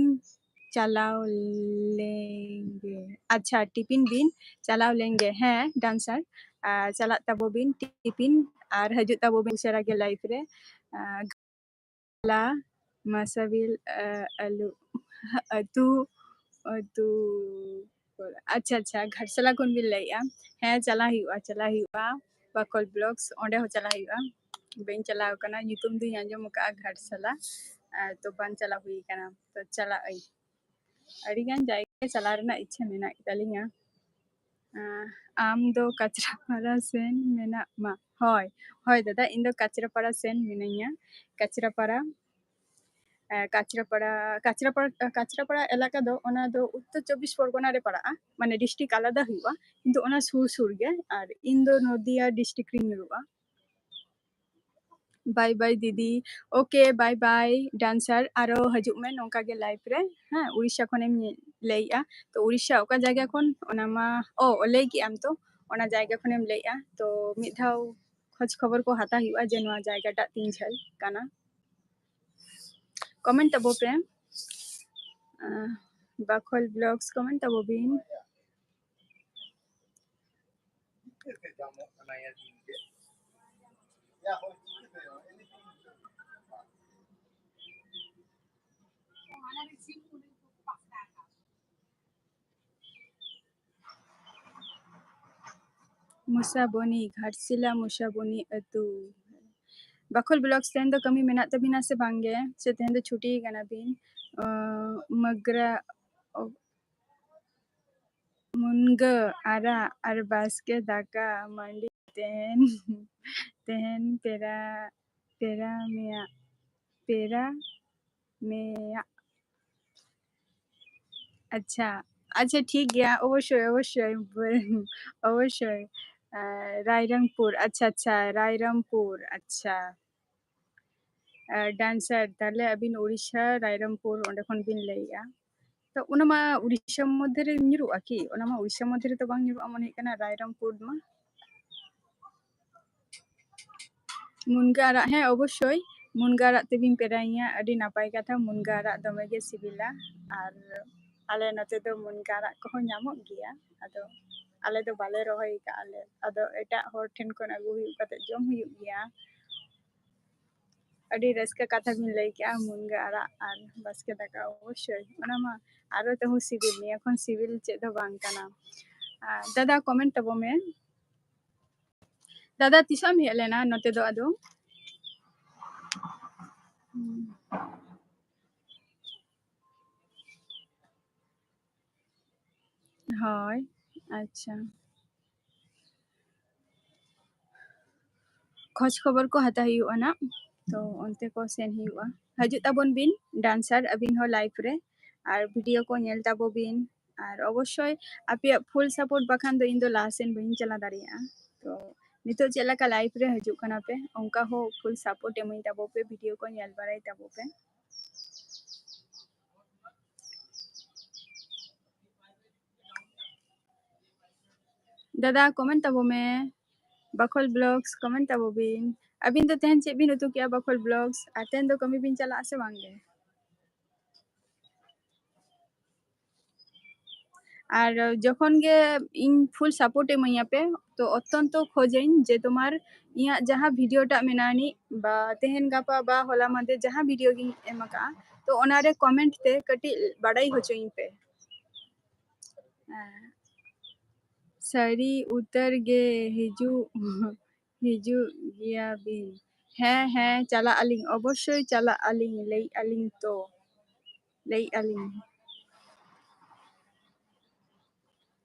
ᱪᱟᱞᱟᱣ ᱞᱮᱱᱜᱮ᱾ ᱟᱪᱪᱷᱟ, ᱴᱤᱯᱤᱱ ᱵᱤᱱ ᱪᱟᱞᱟᱣ ᱞᱮᱱᱜᱮ᱾ ᱦᱮᱸ ᱰᱟᱱᱥᱟᱨ, ᱟᱨ ᱪᱟᱞᱟᱜ ᱛᱟᱵᱚ ᱵᱤᱱ ᱴᱤᱯᱤᱱ, ᱟᱨ ᱦᱤᱡᱩᱜ ᱛᱟᱵᱚ ᱵᱤᱱ ᱩᱥᱟᱹᱨᱟ ᱜᱮ ᱞᱟᱭᱤᱵᱷ ᱨᱮ᱾ ᱟᱨ ᱜᱷᱟᱴᱥᱤᱞᱟ ᱢᱟᱥᱟᱵᱤᱞ, ᱟᱹᱞᱩ, ᱟᱹᱛᱩ, ᱟᱹᱛᱩ᱾ ᱟᱪᱪᱷᱟ, ᱟᱪᱪᱷᱟ, ᱜᱷᱟᱴᱥᱤᱞᱟ ᱠᱷᱚᱱ ᱵᱤᱱ ᱞᱟᱹᱭᱮᱜᱼᱟ᱾ ᱦᱮᱸ, ᱪᱟᱞᱟᱜ ᱦᱩᱭᱩᱜᱼᱟ, ᱪᱟᱞᱟᱜ ᱦᱩᱭᱩᱜᱼᱟ, ᱵᱟᱠᱚᱞ ᱵᱞᱚᱜᱥ, ᱚᱸᱰᱮ ᱦᱚᱸ ᱪᱟᱞᱟᱜ ᱦᱩᱭᱩᱜᱼᱟ᱾ ᱵᱟᱹᱧ ᱪᱟᱞᱟᱣ ᱠᱟᱱᱟ, ᱧᱩᱛᱩᱢ ᱫᱚᱧ ᱟᱸᱡᱚᱢ ᱟᱠᱟᱫᱼᱟ ᱜᱷᱟᱴᱥᱤᱞᱟ, ᱟᱨ ᱛᱚ ᱵᱟᱝ ᱪᱟᱞᱟᱣ ᱦᱩᱭ ᱠᱟᱱᱟ, ᱛᱚ ᱪᱟᱞᱟᱜ ᱟᱹᱧ᱾ ᱟᱹᱰᱤᱜᱟᱱ ᱡᱟᱭᱜᱟ ᱪᱟᱞᱟᱣ ᱨᱮᱱᱟᱜ ᱤᱪᱪᱷᱟᱹ ᱢᱮᱱᱟᱜ ᱜᱮᱛᱟᱞᱤᱧᱟ᱾ ᱟᱸ, ᱟᱢ ᱫᱚ ᱠᱟᱪᱨᱟᱯᱟᱲᱟ ᱥᱮᱱ ᱢᱮᱱᱟᱜ ᱢᱟ? ᱦᱳᱭ, ᱦᱳᱭ ᱫᱟᱫᱟ, ᱤᱧ ᱫᱚ ᱠᱟᱪᱨᱟᱯᱟᱲᱟ ᱥᱮᱱ ᱢᱤᱱᱟᱹᱧᱟ᱾ ᱠᱟᱪᱨᱟᱯᱟᱲᱟ, ᱟᱸ, ᱠᱟᱪᱨᱟᱯᱟᱲᱟ, ᱠᱟᱪᱨᱟᱯᱟᱲᱟ, ᱠᱟᱪᱨᱟᱯᱟᱲᱟ ᱮᱞᱟᱠᱟ ᱫᱚ, ᱚᱱᱟ ᱫᱚ ᱩᱛᱛᱚᱨ ᱪᱚᱵᱵᱤᱥ ᱯᱚᱨᱜᱚᱱᱟ ᱨᱮ ᱯᱟᱲᱟᱜᱼᱟ, ᱢᱟᱱᱮ ᱰᱤᱥᱴᱨᱤᱠᱴ ᱟᱞᱟᱫᱟ ᱦᱩᱭᱩᱜᱼᱟ, ᱠᱤᱱᱛᱩ ᱚᱱᱟ ᱥᱩᱨ ᱥᱩᱨ ᱜᱮ᱾ ᱟᱨ ᱤᱧ ᱫᱚ ᱱᱚᱫᱤᱭᱟ ᱰᱤᱥᱴᱨᱤᱠᱴ ᱨᱤᱧ ᱧᱩᱨᱩᱜᱼᱟ᱾ ᱵᱟᱭ ᱵᱟᱭ ᱫᱤᱫᱤ᱾ ᱳᱠᱮ, ᱵᱟᱭ ᱵᱟᱭ ᱰᱟᱱᱥᱟᱨ, ᱟᱨᱚ ᱦᱤᱡᱩᱜ ᱢᱮ ᱱᱚᱝᱠᱟ ᱜᱮ ᱞᱟᱭᱤᱵᱷ ᱨᱮ᱾ ᱦᱮᱸ, ᱩᱲᱤᱥᱥᱟ ᱠᱷᱚᱱᱮᱢ ᱧᱮ-, ᱞᱟᱹᱭᱮᱜᱼᱟ, ᱛᱚ ᱩᱲᱤᱥᱥᱟ ᱚᱠᱟ ᱡᱟᱭᱜᱟ ᱠᱷᱚᱱ? ᱚᱱᱟ ᱢᱟ, ᱚ, ᱞᱟᱹᱭ ᱠᱮᱜ ᱟᱢ ᱛᱚ, ᱚᱱᱟ ᱡᱟᱭᱜᱟ ᱠᱷᱚᱱᱮᱢ ᱞᱟᱹᱭᱮᱜᱼᱟ, ᱛᱚ ᱢᱤᱫ ᱫᱷᱟᱣ ᱠᱷᱚᱡᱽ ᱠᱷᱚᱵᱚᱨ ᱠᱚ ᱦᱟᱛᱟᱣ ᱦᱩᱭᱩᱜᱼᱟ ᱡᱮ ᱱᱚᱣᱟ ᱡᱟᱭᱜᱟᱴᱟᱜ ᱛᱤᱱ ᱡᱷᱟᱹᱞ ᱠᱟᱱᱟ᱾ ᱠᱚᱢᱮᱱᱴ ᱛᱟᱵᱚ ᱯᱮ, ᱟᱸ, ᱵᱟᱠᱷᱳᱞ ᱵᱞᱚᱜᱥ ᱠᱚᱢᱮᱱᱴ ᱛᱟᱵᱚ ᱵᱤᱱ᱾ ᱢᱩᱥᱟᱵᱚᱱᱤ, ᱜᱷᱟᱴᱥᱤᱞᱟ ᱢᱩᱥᱟᱵᱚᱱᱤ ᱟᱹᱛᱩ᱾ ᱵᱟᱠᱷᱳᱞ ᱵᱞᱚᱜᱥ, ᱛᱮᱦᱮᱧ ᱫᱚ ᱠᱟᱹᱢᱤ ᱢᱮᱱᱟᱜ ᱛᱟᱵᱤᱱᱟ ᱥᱮ ᱵᱟᱝᱜᱮ? ᱥᱮ ᱛᱮᱦᱮᱧ ᱫᱚ ᱪᱷᱩᱴᱤ ᱠᱟᱱᱟ ᱵᱤᱱ? ᱟᱸ, ᱢᱟᱜᱽᱨᱟ, ᱚ, ᱢᱩᱱᱜᱟᱹ ᱟᱲᱟᱜ ᱟᱨ ᱵᱟᱥᱠᱮ ᱫᱟᱠᱟ ᱢᱟᱹᱰᱤ᱾ ᱛᱮᱦᱮᱧ, ᱛᱮᱦᱮᱧ ᱯᱮᱲᱟ, ᱯᱮᱲᱟ ᱢᱮᱭᱟ, ᱯᱮᱲᱟ ᱢᱮᱭᱟ᱾ ᱟᱪᱪᱷᱟ, ᱟᱪᱪᱷᱟ, ᱴᱷᱤᱠ ᱜᱮᱭᱟ, ᱚᱵᱚᱥᱥᱳᱭ, ᱚᱵᱚᱥᱥᱳᱭ, ᱚᱵᱚᱥᱥᱳᱭ᱾ ᱟᱸ, ᱨᱟᱭᱨᱚᱝᱯᱩᱨ, ᱟᱪᱪᱷᱟ, ᱟᱪᱪᱷᱟ, ᱨᱟᱭᱨᱚᱝᱯᱩᱨ, ᱟᱪᱪᱷᱟ᱾ ᱟᱸ, ᱰᱟᱱᱥᱟᱨ, ᱛᱟᱦᱞᱮ ᱟᱹᱵᱤᱱ ᱩᱲᱤᱥᱥᱟ, ᱨᱟᱭᱨᱚᱝᱯᱩᱨ, ᱚᱸᱰᱮ ᱠᱷᱚᱱ ᱵᱤᱱ ᱞᱟᱹᱭᱮᱜᱼᱟ᱾ ᱛᱚ ᱚᱱᱟ ᱢᱟ ᱩᱲᱤᱥᱥᱟ ᱢᱚᱫᱽᱫᱷᱮ ᱨᱮ ᱧᱩᱨᱩᱜᱼᱟ ᱠᱤ? ᱚᱱᱟ ᱢᱟ ᱩᱲᱤᱥᱥᱟ ᱢᱚᱫᱽᱫᱷᱮ ᱨᱮᱫᱚ ᱵᱟᱝ ᱧᱩᱨᱩᱜᱼᱟ ᱢᱚᱱᱮ ᱦᱩᱭᱩᱜ ᱠᱟᱱᱟ, ᱨᱟᱭᱨᱚᱝᱯᱩᱨ ᱢᱟ᱾ ᱢᱩᱱᱜᱟᱹ ᱟᱲᱟᱜ, ᱦᱮᱸ ᱚᱵᱚᱥᱥᱳᱭ, ᱢᱩᱱᱜᱟᱹ ᱟᱲᱟᱜ ᱛᱮᱵᱤᱱ ᱯᱮᱲᱟᱭᱤᱧᱟ, ᱟᱹᱰᱤ ᱱᱟᱯᱟᱭ ᱠᱟᱛᱷᱟ, ᱢᱩᱱᱜᱟᱹ ᱟᱲᱟᱜ ᱫᱚᱢᱮ ᱜᱮ ᱥᱤᱵᱤᱞᱟ᱾ ᱟᱨ ᱟᱞᱮ ᱱᱚᱛᱮ ᱫᱚ ᱢᱩᱱᱜᱟᱹ ᱟᱲᱟᱜ ᱠᱚᱦᱚᱸ ᱧᱟᱢᱚᱜ ᱜᱮᱭᱟ, ᱟᱫᱚ ᱟᱞᱮ ᱫᱚ ᱵᱟᱞᱮ ᱨᱚᱦᱚᱭ ᱟᱠᱟᱫᱼᱟ ᱞᱮ, ᱟᱫᱚ ᱮᱴᱟᱜ ᱦᱚᱲ ᱴᱷᱮᱱ ᱠᱷᱚᱱ ᱟᱹᱜᱩ ᱦᱩᱭᱩᱜ ᱠᱟᱛᱮ ᱡᱚᱢ ᱦᱩᱭᱩᱜ ᱜᱮᱭᱟ᱾ ᱟᱹᱰᱤ ᱨᱟᱹᱥᱠᱟᱹ ᱠᱟᱛᱷᱟ ᱵᱤᱱ ᱞᱟᱹᱭ ᱠᱮᱜᱼᱟ, ᱢᱩᱱᱜᱟᱹ ᱟᱲᱟᱜ ᱟᱨ ᱵᱟᱥᱠᱮ ᱫᱟᱠᱟ, ᱚᱵᱚᱥᱥᱳᱭ ᱚᱱᱟ ᱢᱟ ᱟᱨᱚ ᱛᱮᱦᱚᱸ ᱥᱤᱵᱤᱞ, ᱱᱤᱭᱟᱹ ᱠᱷᱚᱱ ᱥᱤᱵᱤᱞ ᱪᱮᱫ ᱦᱚᱸ ᱵᱟᱝ ᱠᱟᱱᱟ᱾ ᱟᱨ ᱫᱟᱫᱟ comment ᱛᱟᱵᱚ ᱢᱮ, ᱫᱟᱫᱟ ᱛᱤᱥᱚᱜ ᱮᱢ ᱦᱮᱡ ᱞᱮᱱᱟ ᱱᱚᱛᱮ ᱫᱚ ᱟᱫᱚ? ᱦᱩᱸ᱾ ᱦᱳᱭ, ᱟᱪᱪᱷᱟ᱾ ᱠᱷᱚᱡᱽ ᱠᱷᱚᱵᱚᱨ ᱠᱚ ᱦᱟᱛᱟᱣ ᱦᱩᱭᱩᱜᱼᱟ ᱱᱟᱜ, ᱛᱚ ᱚᱱᱛᱮ ᱠᱚ ᱥᱮᱱ ᱦᱩᱭᱩᱜᱼᱟ᱾ ᱦᱤᱡᱩᱜ ᱛᱟᱵᱚᱱ ᱵᱤᱱ dancer ᱟᱹᱵᱤᱱ ᱦᱚᱸ live ᱨᱮ, ᱟᱨ video ᱠᱚ ᱧᱮᱞ ᱛᱟᱵᱚ ᱵᱤᱱ, ᱟᱨ ᱚᱵᱚᱥᱥᱳᱭ ᱟᱯᱮᱭᱟᱜ full support ᱵᱟᱠᱷᱟᱱ ᱫᱚ ᱤᱧ ᱫᱚ ᱞᱟᱦᱟ ᱥᱮᱱ ᱵᱟᱹᱧ ᱪᱟᱞᱟᱣ ᱫᱟᱲᱮᱭᱟᱜᱼᱟ᱾ ᱛᱚ ᱱᱤᱛᱚᱜ ᱪᱮᱫ ᱞᱮᱠᱟ live ᱨᱮ ᱦᱤᱡᱩᱜ ᱠᱟᱱᱟ ᱯᱮ, ᱚᱱᱠᱟ ᱦᱚᱸ full support ᱮᱢᱟᱹᱧ ᱛᱟᱵᱚ ᱯᱮ, video ᱠᱚ ᱧᱮᱞ ᱵᱟᱲᱟᱭ ᱛᱟᱵᱚ ᱯᱮ᱾ ᱫᱟᱫᱟ comment ᱛᱟᱵᱚ ᱢᱮ, ᱵᱟᱠᱷᱳᱞ vlogs comment ᱛᱟᱵᱚ ᱵᱤᱱ᱾ ᱟᱹᱵᱤᱱ ᱫᱚ ᱛᱮᱦᱮᱧ ᱪᱮᱫ ᱵᱤᱱ ᱩᱛᱩ ᱠᱮᱜᱼᱟ ᱵᱟᱠᱷᱳᱞ vlogs? ᱟᱨ ᱛᱮᱦᱮᱧ ᱫᱚ ᱠᱟᱹᱢᱤ ᱵᱤᱱ ᱪᱟᱞᱟᱜᱼᱟ ᱥᱮ ᱵᱟᱝ ᱜᱮ? ᱟᱨ ᱡᱚᱠᱷᱚᱱ ᱜᱮ ᱤᱧ full support ᱮᱢᱟᱹᱧᱟ ᱯᱮ, ᱛᱚ ᱚᱛᱛᱚᱱᱛᱚ ᱠᱷᱚᱡᱟᱹᱧ ᱡᱮ ᱛᱳᱢᱟᱨ ᱤᱧᱟᱹᱜ ᱡᱟᱦᱟᱸ video ᱴᱟᱜ ᱢᱮᱱᱟᱜᱼᱟ ᱱᱤᱡ, ᱵᱟ ᱛᱮᱦᱮᱧ ᱜᱟᱯᱟ ᱵᱟ ᱦᱚᱞᱟ ᱢᱟᱫᱷᱮᱨ ᱡᱟᱦᱟᱸ video ᱜᱤᱧ ᱮᱢ ᱟᱠᱟᱫᱼᱟ, ᱛᱚ ᱚᱱᱟᱨᱮ comment ᱛᱮ ᱠᱟᱹᱴᱤᱡ ᱵᱟᱰᱟᱭ ᱦᱚᱪᱚᱧ ᱯᱮ᱾ ᱦᱮᱸ᱾ ᱥᱟᱹᱨᱤ ᱩᱛᱟᱹᱨ ᱜᱮ ᱦᱤᱡᱩᱜ, ᱦᱤᱡᱩᱜ ᱜᱮᱭᱟ ᱵᱤᱱ? ᱦᱮᱸ, ᱦᱮᱸ, ᱪᱟᱞᱟᱜ ᱟᱹᱞᱤᱧ, ᱚᱵᱚᱥᱥᱳᱭ ᱪᱟᱞᱟᱜ ᱟᱹᱞᱤᱧ, ᱞᱟᱹᱭᱮᱫᱼᱟ ᱞᱤᱧ ᱛᱚ, ᱞᱟᱹᱭᱮᱫᱼᱟ ᱞᱤᱧ᱾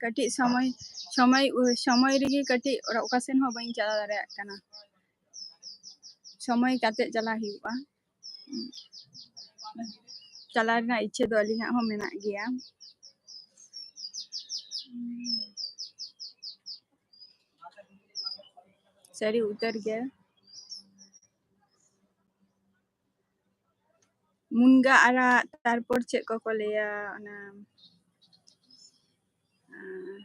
ᱠᱟᱹᱴᱤᱡ ᱥᱚᱢᱚᱭ, ᱥᱚᱢᱚᱭ, ᱥᱚᱢᱚᱭ ᱨᱮᱜᱮ ᱠᱟᱹᱴᱤᱡ ᱚᱠᱟ ᱥᱮᱱ ᱦᱚᱸ ᱵᱟᱹᱧ ᱪᱟᱞᱟᱣ ᱫᱟᱲᱮᱭᱟᱜ ᱠᱟᱱᱟ᱾ ᱥᱚᱢᱚᱭ ᱠᱟᱛᱮ ᱪᱟᱞᱟᱜ ᱦᱩᱭᱩᱜᱼᱟ᱾ ᱪᱟᱞᱟᱣ ᱨᱮᱱᱟᱜ ᱤᱪᱪᱷᱟᱹ ᱫᱚ ᱟᱹᱞᱤᱧᱟᱜ ᱦᱚᱸ ᱢᱮᱱᱟᱜ ᱜᱮᱭᱟ᱾ ᱥᱟᱹᱨᱤ ᱩᱛᱟᱹᱨ ᱜᱮ᱾ ᱢᱩᱱᱜᱟᱹ ᱟᱲᱟᱜ, ᱛᱟᱨᱯᱚᱨ ᱪᱮᱫ ᱠᱚᱠᱚ ᱞᱟᱹᱭᱟ ᱚᱱᱟ, ᱟᱸ,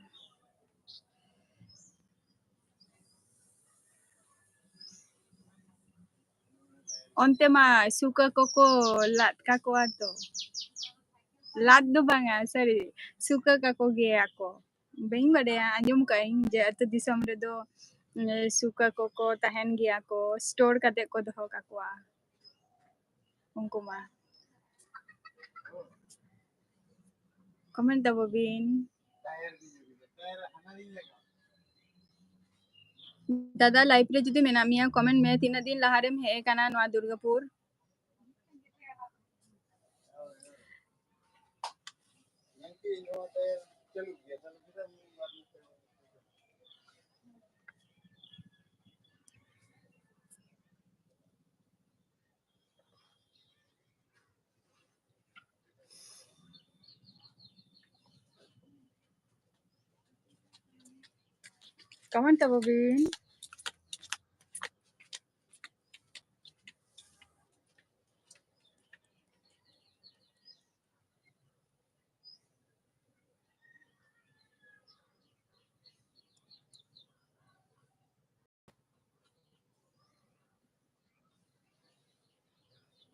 ᱚᱱᱛᱮ ᱢᱟ ᱥᱩᱠᱟᱹ ᱠᱚᱠᱚ ᱞᱟᱫ ᱠᱟᱠᱚᱣᱟ ᱛᱚ᱾ ᱞᱟᱫ ᱫᱚ ᱵᱟᱝᱟ, sorry, ᱥᱩᱠᱟᱹ ᱠᱟᱠᱚ ᱜᱮᱭᱟ ᱠᱚ᱾ ᱵᱟᱹᱧ ᱵᱟᱰᱟᱭᱟ, ᱟᱸᱡᱚᱢ ᱠᱟᱜ ᱟᱹᱧ ᱡᱮ ᱟᱹᱛᱩ ᱫᱤᱥᱚᱢ ᱨᱮᱫᱚ, ᱮ, ᱥᱩᱠᱟᱹ ᱠᱚᱠᱚ ᱛᱟᱦᱮᱱ ᱜᱮᱭᱟ ᱠᱚ, store ᱠᱟᱛᱮ ᱠᱚ ᱫᱚᱦᱚ ᱠᱟᱠᱚᱣᱟ ᱩᱱᱠᱩ ᱢᱟ᱾ Comment ᱛᱟᱵᱚ ᱵᱤᱱ᱾ ᱫᱟᱫᱟ, live ᱨᱮ ᱡᱩᱫᱤ ᱢᱮᱱᱟᱜ ᱢᱮᱭᱟ, comment ᱢᱮ, ᱛᱤᱱᱟᱹᱜ ᱫᱤᱱ ᱞᱟᱦᱟᱨᱮᱢ ᱦᱮᱡ ᱟᱠᱟᱱᱟ ᱱᱚᱣᱟ ᱫᱩᱨᱜᱟᱯᱩᱨ? Comment ᱛᱟᱵᱚ ᱵᱤᱱ᱾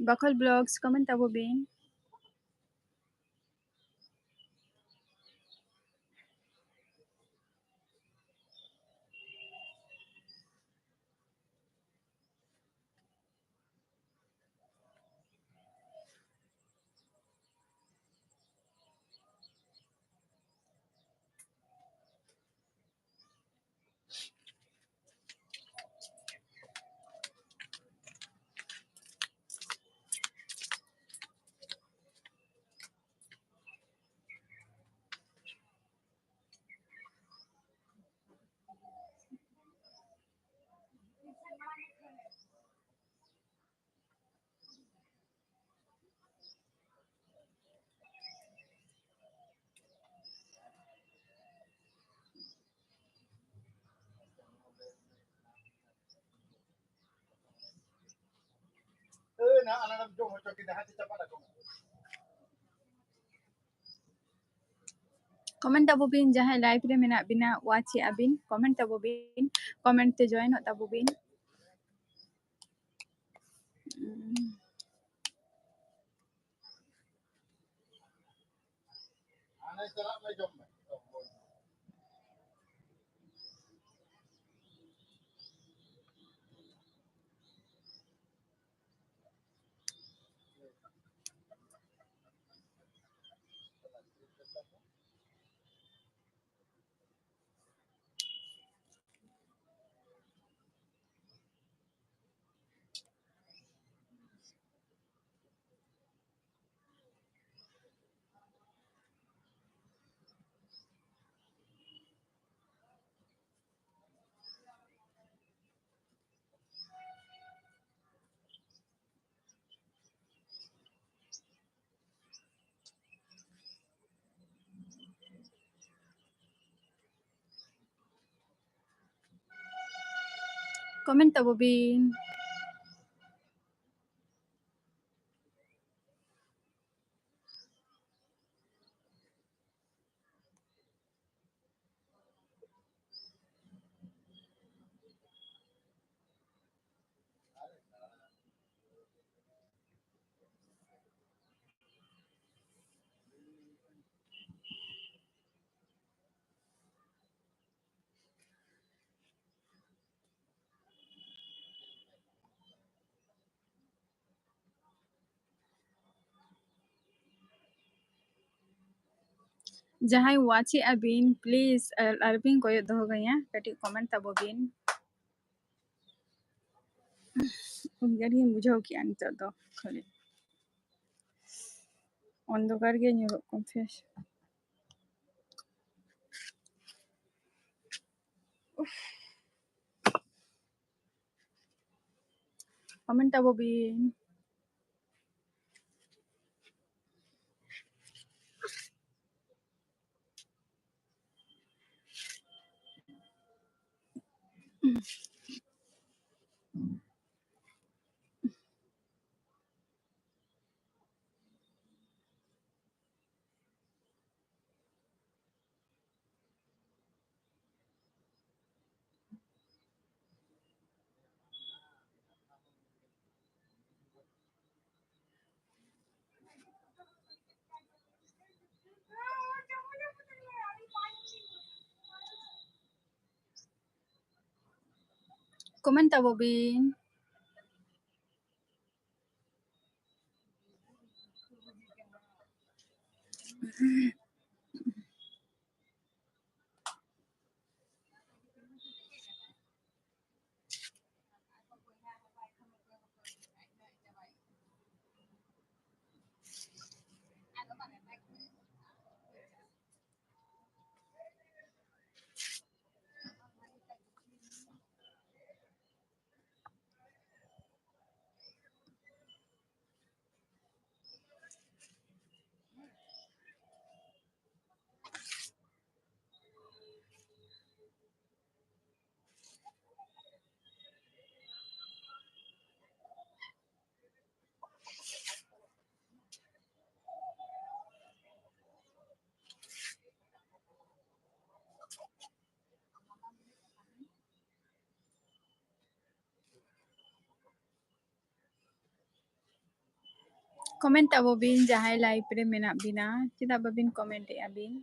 ᱵᱟᱠᱷᱳᱞ Vlogs, comment ᱛᱟᱵᱚ ᱵᱤᱱ᱾ Comment ᱛᱟᱵᱚ ᱵᱤᱱ, ᱡᱟᱦᱟᱸᱭ live ᱨᱮ ᱢᱮᱱᱟᱜ ᱵᱤᱱᱟ, watch ᱮᱜᱼᱟ ᱵᱤᱱ, comment ᱛᱟᱵᱚ ᱵᱤᱱ, comment ᱛᱮ joinᱚᱜ ᱛᱟᱵᱚ ᱵᱤᱱ᱾ Comment ᱛᱟᱵᱚ ᱵᱤᱱ᱾ ᱡᱟᱦᱟᱸᱭ watch ᱮᱜᱼᱟ ᱵᱤᱱ, please, ᱟᱞ-, ᱟᱞᱚᱵᱤᱱ ᱠᱚᱭᱚᱜ ᱫᱚᱦᱚ ᱠᱟᱹᱧᱟ, ᱠᱟᱹᱴᱤᱡ comment ᱛᱟᱵᱚ ᱵᱤᱱ᱾ ᱩᱫᱽᱜᱟᱹᱨ ᱜᱤᱧ ᱵᱩᱡᱷᱟᱹᱣ ᱠᱮᱜᱼᱟ ᱱᱤᱛᱚᱜ ᱫᱚ, ᱠᱷᱟᱹᱞᱤ ᱚᱱᱫᱷᱚᱠᱟᱨ ᱜᱮ ᱧᱩᱨᱩᱜ ᱠᱟᱱ ᱛᱟᱦᱮᱸ᱾ ᱩᱯᱷ᱾ Comment ᱛᱟᱵᱚ ᱵᱤᱱ᱾ Comment ᱛᱟᱵᱚ ᱵᱤᱱ᱾ Comment ᱛᱟᱵᱚ ᱵᱤᱱ, ᱡᱟᱦᱟᱸᱭ live ᱨᱮ ᱢᱮᱱᱟᱜ ᱵᱤᱱᱟ, ᱪᱮᱫᱟᱜ ᱵᱟᱵᱤᱱ comment ᱮᱜᱼᱟ ᱵᱤᱱ?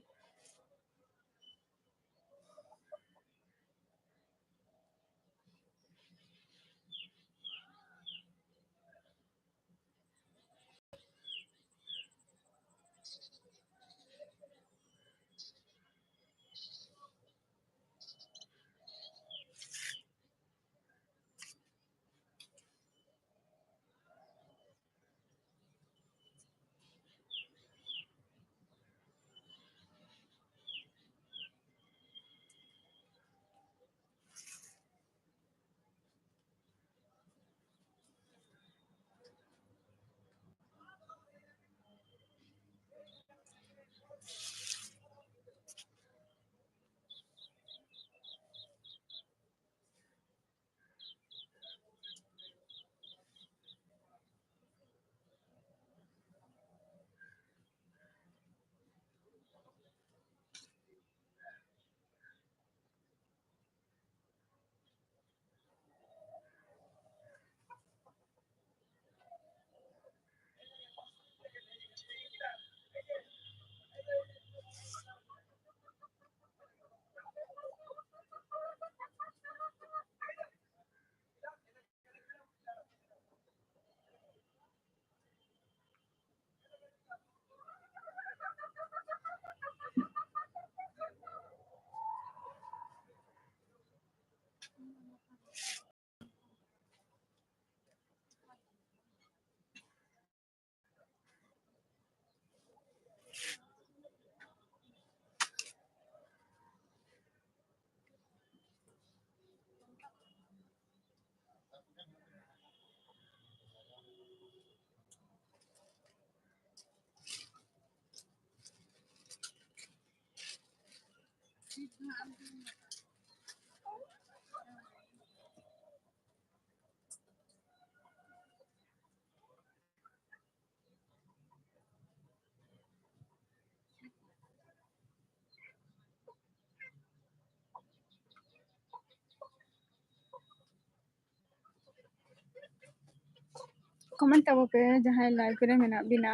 Comment ᱛᱟᱵᱚ ᱯᱮ ᱡᱟᱦᱟᱸᱭ live ᱨᱮ ᱢᱮᱱᱟᱜ ᱵᱤᱱᱟ,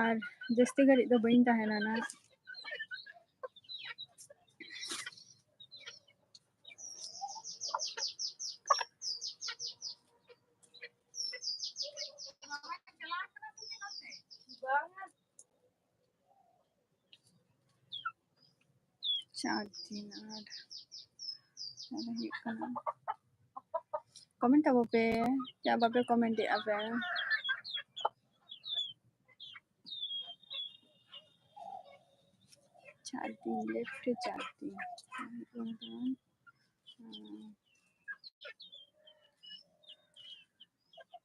ᱟᱨ ᱡᱟᱹᱥᱛᱤ ᱜᱷᱟᱹᱲᱤᱡ ᱫᱚ ᱵᱟᱹᱧ ᱛᱟᱦᱮᱱᱟ ᱱᱟᱜ᱾ ᱪᱟᱨ ᱫᱤᱱ ᱟᱨ ᱟᱨ ᱦᱩᱭᱩᱜ ᱠᱟᱱᱟ᱾ Comment ᱛᱟᱵᱚ ᱯᱮ, ᱪᱮᱫᱟᱜ ᱵᱟᱯᱮ comment ᱮᱫᱼᱟ ᱯᱮ? ᱪᱟᱨ ᱫᱤᱱ left ᱨᱮ ᱪᱟᱨ ᱫᱤᱱ᱾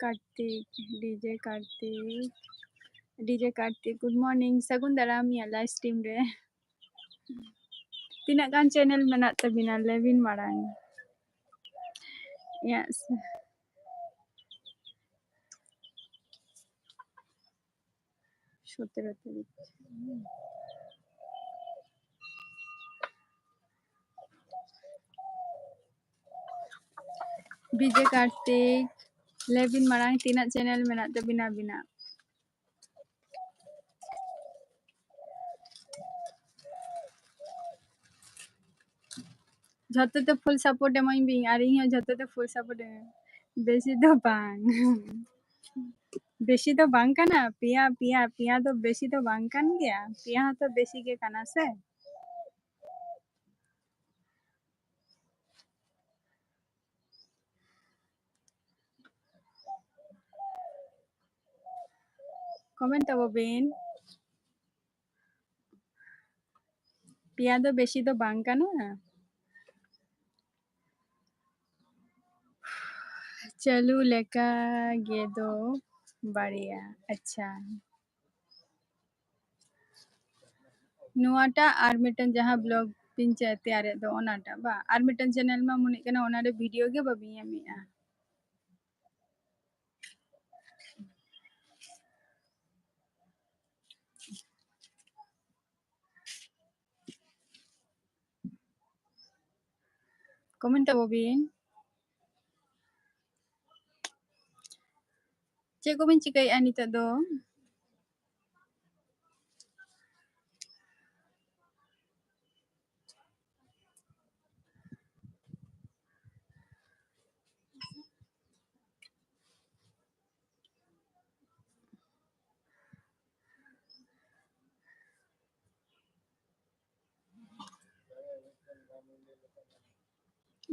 Kartik, DJ Kartik, DJ Kartik, good morning, ᱥᱟᱹᱜᱩᱱ ᱫᱟᱨᱟᱢ ᱤᱧᱟᱹᱜ live stream ᱨᱮ᱾ ᱛᱤᱱᱟᱹᱜ ᱜᱟᱱ channel ᱢᱮᱱᱟᱜ ᱛᱟᱵᱤᱱᱟ ᱞᱟᱹᱭ ᱵᱤᱱ ᱢᱟᱲᱟᱝ? ᱤᱧᱟᱹᱜ ᱥᱮ-, ᱥᱚᱛᱨᱚ ᱛᱟᱹᱨᱤᱠᱷ᱾ DJ ᱠᱟᱨᱛᱤᱠ, ᱞᱟᱹᱭ ᱵᱤᱱ ᱢᱟᱲᱟᱝ ᱛᱤᱱᱟᱹᱜ channel ᱢᱮᱱᱟᱜ ᱛᱟᱵᱤᱱᱟ ᱟᱹᱵᱤᱱᱟᱜ? ᱡᱷᱚᱛᱚ ᱛᱮ full support ᱮᱢᱟᱹᱧ ᱵᱤᱱ, ᱟᱨ ᱤᱧ ᱦᱚᱸ ᱡᱷᱚᱛᱚ ᱛᱮ full support ᱮᱢᱟᱹᱧ᱾ ᱵᱮᱥᱤ ᱫᱚ ᱵᱟᱝ, ᱵᱮᱥᱤ ᱫᱚ ᱵᱟᱝ ᱠᱟᱱᱟ᱾ ᱯᱮᱭᱟ, ᱯᱮᱭᱟ, ᱯᱮᱭᱟ ᱫᱚ ᱵᱮᱥᱤ ᱫᱚ ᱵᱟᱝ ᱠᱟᱱ ᱜᱮᱭᱟ, ᱯᱮᱭᱟ ᱦᱚᱸᱛᱚ ᱵᱮᱥᱤ ᱜᱮ ᱠᱟᱱᱟ ᱥᱮ᱾ Comment ᱛᱟᱵᱚ ᱵᱤᱱ᱾ ᱯᱮᱭᱟ ᱫᱚ ᱵᱮᱥᱤ ᱫᱚ ᱵᱟᱝ ᱠᱟᱱᱟ᱾ ᱪᱟᱹᱞᱩ ᱞᱮᱠᱟ ᱜᱮ ᱫᱚ ᱵᱟᱨᱭᱟ᱾ ᱟᱪᱪᱷᱟ, ᱱᱚᱣᱟᱴᱟᱜ ᱟᱨ ᱢᱤᱫᱴᱮᱱ ᱡᱟᱦᱟᱸ vlog ᱯᱤᱧ ᱪᱮ ᱛᱮᱭᱟᱨᱮᱫ ᱫᱚ ᱚᱱᱟᱴᱟᱜ ᱵᱟ? ᱟᱨ ᱢᱤᱫᱴᱟᱝ ᱪᱮᱱᱮᱞ ᱢᱟ ᱢᱚᱱᱮᱜ ᱠᱟᱱᱟ ᱚᱱᱟᱨᱮ ᱵᱷᱤᱰᱤᱭᱳ ᱜᱮ ᱵᱟᱵᱤᱱ ᱮᱢᱮᱜᱼᱟ᱾ ᱠᱚᱢᱮᱱᱴ ᱛᱟᱵᱚ ᱵᱤᱱ᱾ ᱪᱮᱫ ᱠᱚᱵᱤᱱ ᱪᱤᱠᱟᱹᱭᱮᱫᱼᱟ ᱱᱤᱛᱚᱜ ᱫᱚ?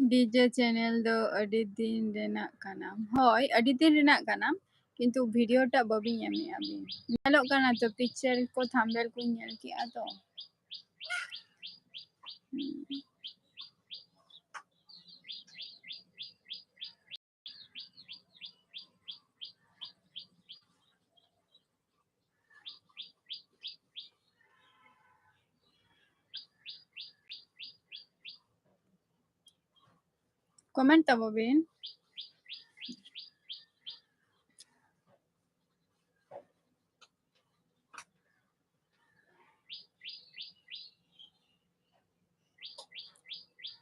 ᱰᱤᱡᱮ ᱪᱮᱱᱮᱞ ᱫᱚ ᱟᱹᱰᱤ ᱫᱤᱱ ᱨᱮᱱᱟᱜ ᱠᱟᱱᱟ᱾ ᱦᱳᱭ, ᱟᱹᱰᱤ ᱫᱤᱱ ᱨᱮᱱᱟᱜ ᱠᱟᱱᱟ, ᱠᱤᱱᱛᱩ ᱵᱷᱤᱰᱤᱭᱳ ᱴᱟᱜ ᱵᱟᱹᱵᱤᱱ ᱮᱢᱮᱜᱼᱟ ᱵᱤᱱ᱾ ᱧᱮᱞᱚᱜ ᱠᱟᱱᱟ ᱛᱚ, ᱯᱤᱠᱪᱟᱨ ᱠᱚ, ᱛᱷᱟᱢᱵᱮᱞ ᱠᱚᱧ ᱧᱮᱞ ᱠᱮᱜᱼᱟ ᱛᱚ᱾ ᱠᱚᱢᱮᱱᱴ ᱛᱟᱵᱚ ᱵᱤᱱ᱾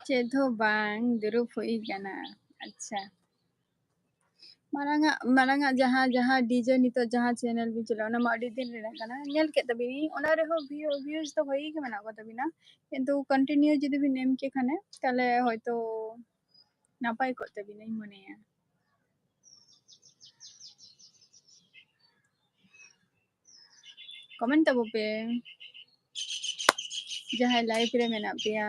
ᱪᱮᱫ ᱦᱚᱸ ᱵᱟᱝ, ᱫᱩᱲᱩᱵ ᱦᱩᱭ ᱠᱟᱱᱟ᱾ ᱟᱪᱪᱷᱟ, ᱢᱟᱲᱟᱝᱟᱜ, ᱢᱟᱲᱟᱝᱟᱜ ᱡᱟᱦᱟᱸ, ᱡᱟᱦᱟᱸ ᱰᱤᱡᱮ ᱱᱤᱛᱚᱜ ᱡᱟᱦᱟᱸ ᱪᱮᱱᱮᱞ ᱵᱤᱱ ᱪᱟᱞᱟᱣ, ᱚᱱᱟ ᱢᱟ ᱟᱹᱰᱤ ᱫᱤᱱ ᱨᱮᱱᱟᱜ ᱠᱟᱱᱟ, ᱧᱮᱞ ᱠᱮᱫ ᱛᱟᱵᱤᱱᱟᱹᱧ᱾ ᱚᱱᱟ ᱨᱮᱦᱚᱸ ᱵᱷᱤᱭᱩ-, ᱵᱷᱤᱭᱩᱡᱽ ᱫᱚ ᱵᱷᱟᱹᱜᱤ ᱜᱮ ᱢᱮᱱᱟᱜ ᱠᱚ ᱛᱟᱵᱤᱱᱟ, ᱠᱤᱱᱛᱩ ᱠᱚᱱᱴᱤᱱᱤᱭᱩ ᱡᱩᱫᱤ ᱵᱤᱱ ᱮᱢ ᱠᱮ ᱠᱷᱟᱱᱮ, ᱛᱟᱦᱞᱮ ᱦᱚᱭᱛᱳ ᱱᱟᱯᱟᱭ ᱠᱚᱜ ᱛᱟᱵᱤᱱᱟᱹᱧ ᱢᱚᱱᱮᱭᱟ᱾ ᱠᱚᱢᱮᱱᱴ ᱛᱟᱵᱚ ᱯᱮ, ᱡᱟᱦᱟᱸᱭ ᱞᱟᱭᱤᱵᱷ ᱨᱮ ᱢᱮᱱᱟᱜ ᱯᱮᱭᱟ᱾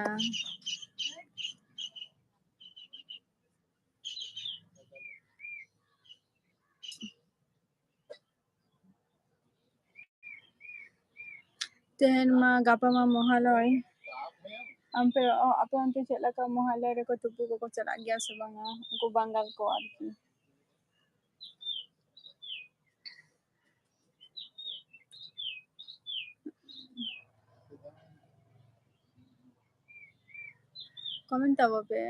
ᱛᱮᱦᱮᱧ ᱢᱟ, ᱜᱟᱯᱟ ᱢᱟ ᱢᱚᱦᱟᱞᱚᱭ᱾ ᱟᱯᱮ, ᱚ, ᱟᱯᱮ ᱚᱱᱛᱮ ᱪᱮᱫ ᱞᱮᱠᱟ ᱢᱚᱦᱟᱞᱚᱭ ᱨᱮᱠᱚ ᱛᱩᱯᱩ ᱠᱚᱠᱚ ᱪᱟᱞᱟᱜ ᱜᱮᱭᱟ ᱥᱮ ᱵᱟᱝᱟ? ᱩᱱᱠᱩ ᱵᱟᱝᱜᱟᱞ ᱠᱚ ᱟᱨᱠᱤ᱾ Comment ᱛᱟᱵᱚ ᱯᱮ᱾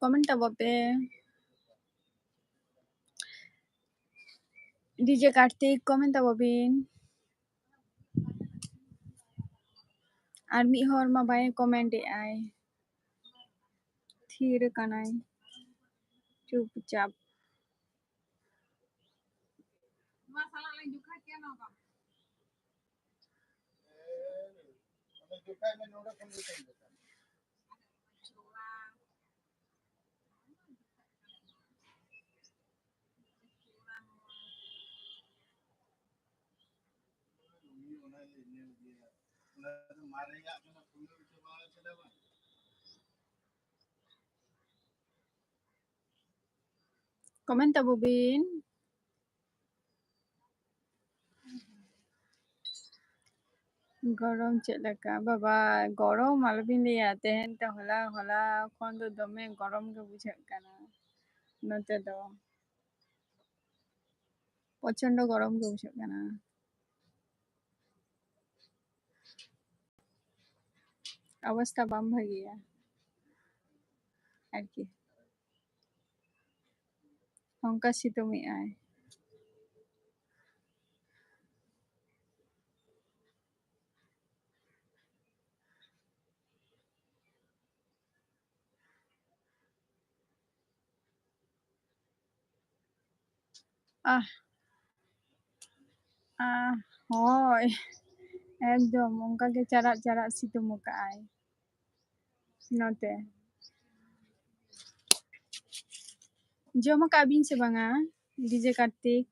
Comment ᱛᱟᱵᱚ ᱯᱮ᱾ DJ ᱠᱟᱨᱛᱤᱠ, comment ᱛᱟᱵᱚ ᱵᱤᱱ᱾ ᱟᱨ ᱢᱤᱫ ᱦᱚᱲ ᱢᱟ ᱵᱟᱭ comment ᱮᱫ ᱟᱭ, ᱛᱷᱤᱨ ᱟᱠᱟᱱᱟᱭ ᱪᱩᱯᱪᱟᱯ᱾ Comment ᱛᱟᱵᱚ ᱵᱤᱱ᱾ ᱜᱚᱨᱚᱢ ᱪᱮᱫ ᱞᱮᱠᱟ? ᱵᱟᱵᱟ, ᱜᱚᱨᱚᱢ ᱟᱞᱚᱵᱤᱱ ᱞᱟᱹᱭᱟ᱾ ᱛᱮᱦᱮᱧ ᱛᱚ, ᱦᱚᱞᱟ, ᱦᱚᱞᱟ ᱠᱷᱚᱱ ᱫᱚ ᱫᱚᱢᱮ ᱜᱚᱨᱚᱢ ᱜᱮ ᱵᱩᱡᱷᱟᱹᱜ ᱠᱟᱱᱟ ᱱᱚᱛᱮ ᱫᱚ᱾ ᱯᱨᱚᱪᱚᱱᱰᱚ ᱜᱚᱨᱚᱢ ᱜᱮ ᱵᱩᱡᱷᱟᱹᱜ ᱠᱟᱱᱟ᱾ ᱚᱵᱚᱥᱛᱟ ᱵᱟᱝ ᱵᱷᱟᱹᱜᱤᱭᱟ ᱟᱨᱠᱤ, ᱚᱱᱠᱟ ᱥᱤᱛᱩᱝ ᱮᱜᱼᱟᱭ᱾ ᱟᱦ, ᱟᱦ, ᱦᱳᱭ, ᱮᱠᱫᱚᱢ ᱚᱱᱠᱟ ᱜᱮ ᱪᱟᱨᱟᱜ ᱪᱟᱨᱟᱜ ᱥᱤᱛᱩᱝ ᱟᱠᱟᱜᱼᱟᱭ ᱱᱚᱛᱮ᱾ ᱡᱚᱢ ᱟᱠᱟᱜ ᱵᱤᱱ ᱥᱮ ᱵᱟᱝᱟ, DJ ᱠᱟᱨᱛᱤᱠ?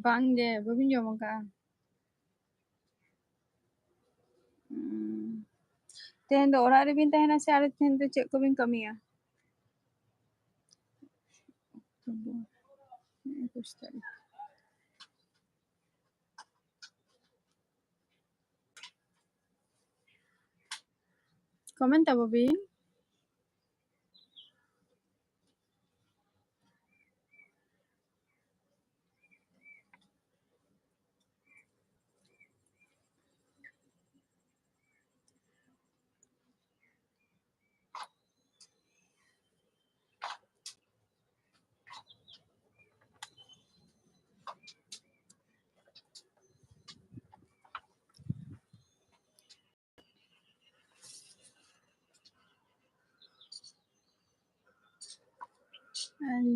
ᱵᱟᱝ ᱜᱮ, ᱵᱟᱹᱵᱤᱱ ᱡᱚᱢ ᱟᱠᱟᱫᱼᱟ? ᱦᱩᱸ᱾ ᱛᱮᱦᱮᱧ ᱫᱚ ᱚᱲᱟᱜ ᱨᱮᱵᱤᱱ ᱛᱟᱦᱮᱱᱟ ᱥᱮ ᱟᱨ ᱛᱮᱦᱮᱧ ᱫᱚ ᱪᱮᱫ ᱠᱚᱵᱤᱱ ᱠᱟᱹᱢᱤᱭᱟ? ᱚᱠᱴᱳᱵᱚᱨ ᱮᱠᱩᱥ ᱛᱟᱹᱨᱤᱠᱷ᱾ Comment ᱛᱟᱵᱚ ᱵᱤᱱ᱾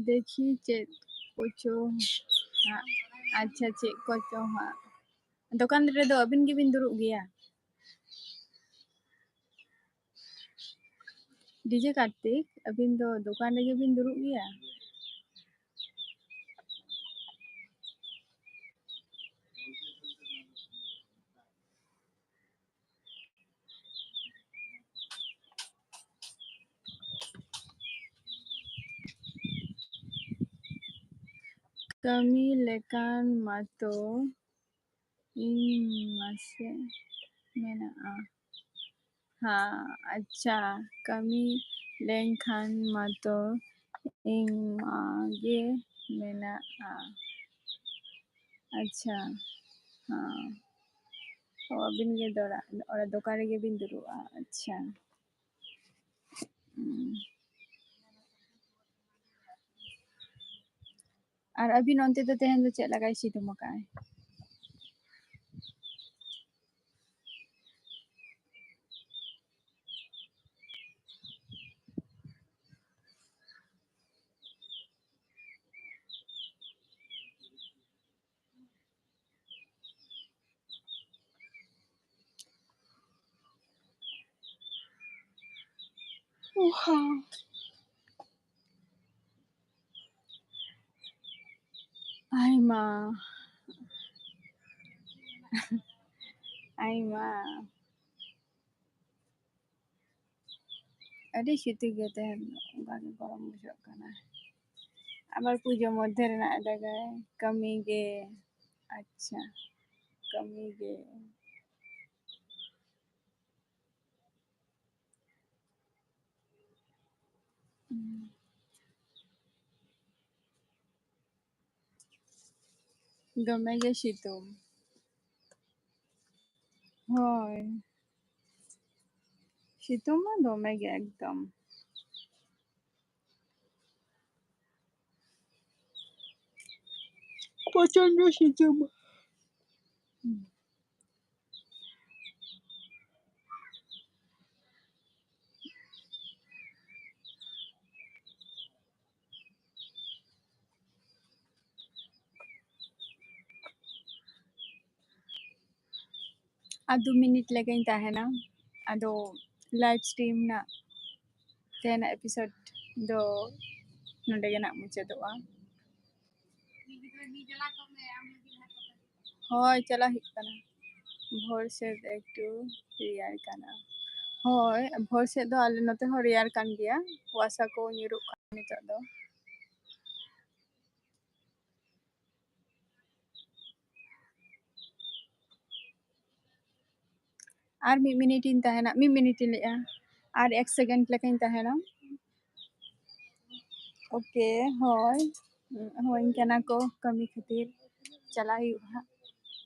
ᱫᱮᱠᱷᱤ ᱪᱮᱫ ᱠᱚᱪᱚ ᱦᱟᱸᱜ᱾ ᱟᱪᱪᱷᱟ, ᱪᱮᱫ ᱠᱚᱪᱚ ᱦᱟᱸᱜ᱾ ᱫᱚᱠᱟᱱ ᱨᱮᱫᱚ ᱟᱹᱵᱤᱱ ᱜᱮᱵᱤᱱ ᱫᱩᱲᱩᱵ ᱜᱮᱭᱟ? ᱰᱤᱡᱮ ᱠᱟᱨᱛᱤᱠ, ᱟᱹᱵᱤᱱ ᱫᱚ ᱫᱚᱠᱟᱱ ᱨᱮᱜᱮ ᱵᱤᱱ ᱫᱩᱲᱩᱵ ᱜᱮᱭᱟ? ᱠᱟᱹᱢᱤ ᱞᱮᱠᱟᱱ ᱢᱟᱛᱚ ᱤᱧ ᱢᱟᱥᱮ ᱢᱮᱱᱟᱜᱼᱟ᱾ ᱦᱮᱸ, ᱟᱪᱪᱷᱟ, ᱠᱟᱹᱢᱤ ᱞᱮᱱᱠᱷᱟᱱ ᱢᱟᱛᱚ ᱤᱧ ᱢᱟ ᱜᱮ ᱢᱮᱱᱟᱜᱼᱟ᱾ ᱟᱪᱪᱷᱟ, ᱦᱮᱸ, ᱚ, ᱟᱹᱵᱤᱱ ᱜᱮ ᱫᱚᱲᱟ-, ᱚᱲᱟᱜ ᱫᱚᱠᱟᱱ ᱨᱮᱜᱮ ᱵᱤᱱ ᱫᱩᱲᱩᱵᱼᱟ᱾ ᱟᱪᱪᱷᱟ᱾ ᱦᱩᱸ᱾ ᱟᱨ ᱟᱹᱵᱤᱱ ᱚᱱᱛᱮ ᱫᱚ ᱛᱮᱦᱮᱧ ᱫᱚ ᱪᱮᱫ ᱞᱮᱠᱟᱭ ᱥᱤᱛᱩᱝ ᱟᱠᱟᱫᱼᱟᱭ? Wow. Ay, ᱢᱟ᱾ ᱟᱭᱢᱟ᱾ ᱟᱹᱰᱤ ᱥᱤᱛᱩᱝ ᱜᱮ ᱛᱟᱦᱮᱱ, ᱚᱱᱠᱟ ᱜᱮ ᱜᱚᱨᱚᱢ ᱵᱩᱡᱷᱟᱹᱜ ᱠᱟᱱᱟ᱾ ᱟᱵᱟᱨ ᱯᱩᱡᱟᱹ ᱢᱚᱫᱽᱫᱷᱮ ᱨᱮᱱᱟᱜ ᱮ ᱫᱟᱜᱟᱭ, ᱠᱟᱹᱢᱤ ᱜᱮ᱾ ᱟᱪᱪᱷᱟ, ᱠᱟᱹᱢᱤ ᱜᱮ᱾ ᱦᱩᱸ᱾ ᱫᱚᱢᱮ ᱜᱮ ᱥᱤᱛᱩᱝ᱾ ᱦᱳᱭ᱾ ᱥᱤᱛᱩᱝ ᱢᱟ ᱫᱚᱢᱮ ᱜᱮ ᱮᱠᱫᱚᱢ᱾ ᱯᱨᱚᱪᱚᱱᱰᱚ ᱥᱤᱛᱩᱝ᱾ ᱟᱨ ᱫᱩ ᱢᱤᱱᱤᱴ ᱞᱮᱠᱟᱧ ᱛᱟᱦᱮᱱᱟ, ᱟᱫᱚ live stream ᱨᱮᱱᱟᱜ ᱛᱮᱦᱮᱧᱟᱜ episode ᱫᱚ ᱱᱚᱰᱮ ᱜᱮ ᱱᱟᱜ ᱢᱩᱪᱟᱹᱫᱚᱜᱼᱟ᱾ ᱦᱳᱭ, ᱪᱟᱞᱟᱜ ᱦᱩᱭᱩᱜ ᱠᱟᱱᱟ᱾ ᱵᱷᱳᱨ ᱥᱮᱫ ᱮᱠᱴᱩ ᱨᱮᱭᱟᱲ ᱠᱟᱱᱟ᱾ ᱦᱳᱭ, ᱵᱷᱳᱨ ᱥᱮᱫ ᱫᱚ ᱟᱞᱮ ᱱᱚᱛᱮ ᱦᱚᱸ ᱨᱮᱭᱟᱲ ᱠᱟᱱ ᱜᱮᱭᱟ, ᱠᱩᱣᱟᱥᱟ ᱠᱚ ᱧᱩᱨᱩᱜ ᱠᱟᱱᱟ ᱱᱤᱛᱚᱜ ᱫᱚ᱾ ᱟᱨ ᱢᱤᱫ ᱢᱤᱱᱤᱴ ᱤᱧ ᱛᱟᱦᱮᱱᱟ, ᱢᱤᱫ ᱢᱤᱱᱤᱴ ᱤᱧ ᱞᱟᱹᱭᱮᱜᱼᱟ, ᱟᱨ ᱮᱠ ᱥᱮᱠᱮᱱᱰ ᱞᱮᱠᱟᱧ ᱛᱟᱦᱮᱱᱟ᱾ ᱳᱠᱮ, ᱦᱳᱭ, ᱦᱳᱭ, ᱠᱟᱱᱟ ᱠᱚ ᱠᱟᱹᱢᱤ ᱠᱷᱟᱹᱛᱤᱨ ᱪᱟᱞᱟᱜ ᱦᱩᱭᱩᱜᱼᱟ ᱦᱟᱸᱜ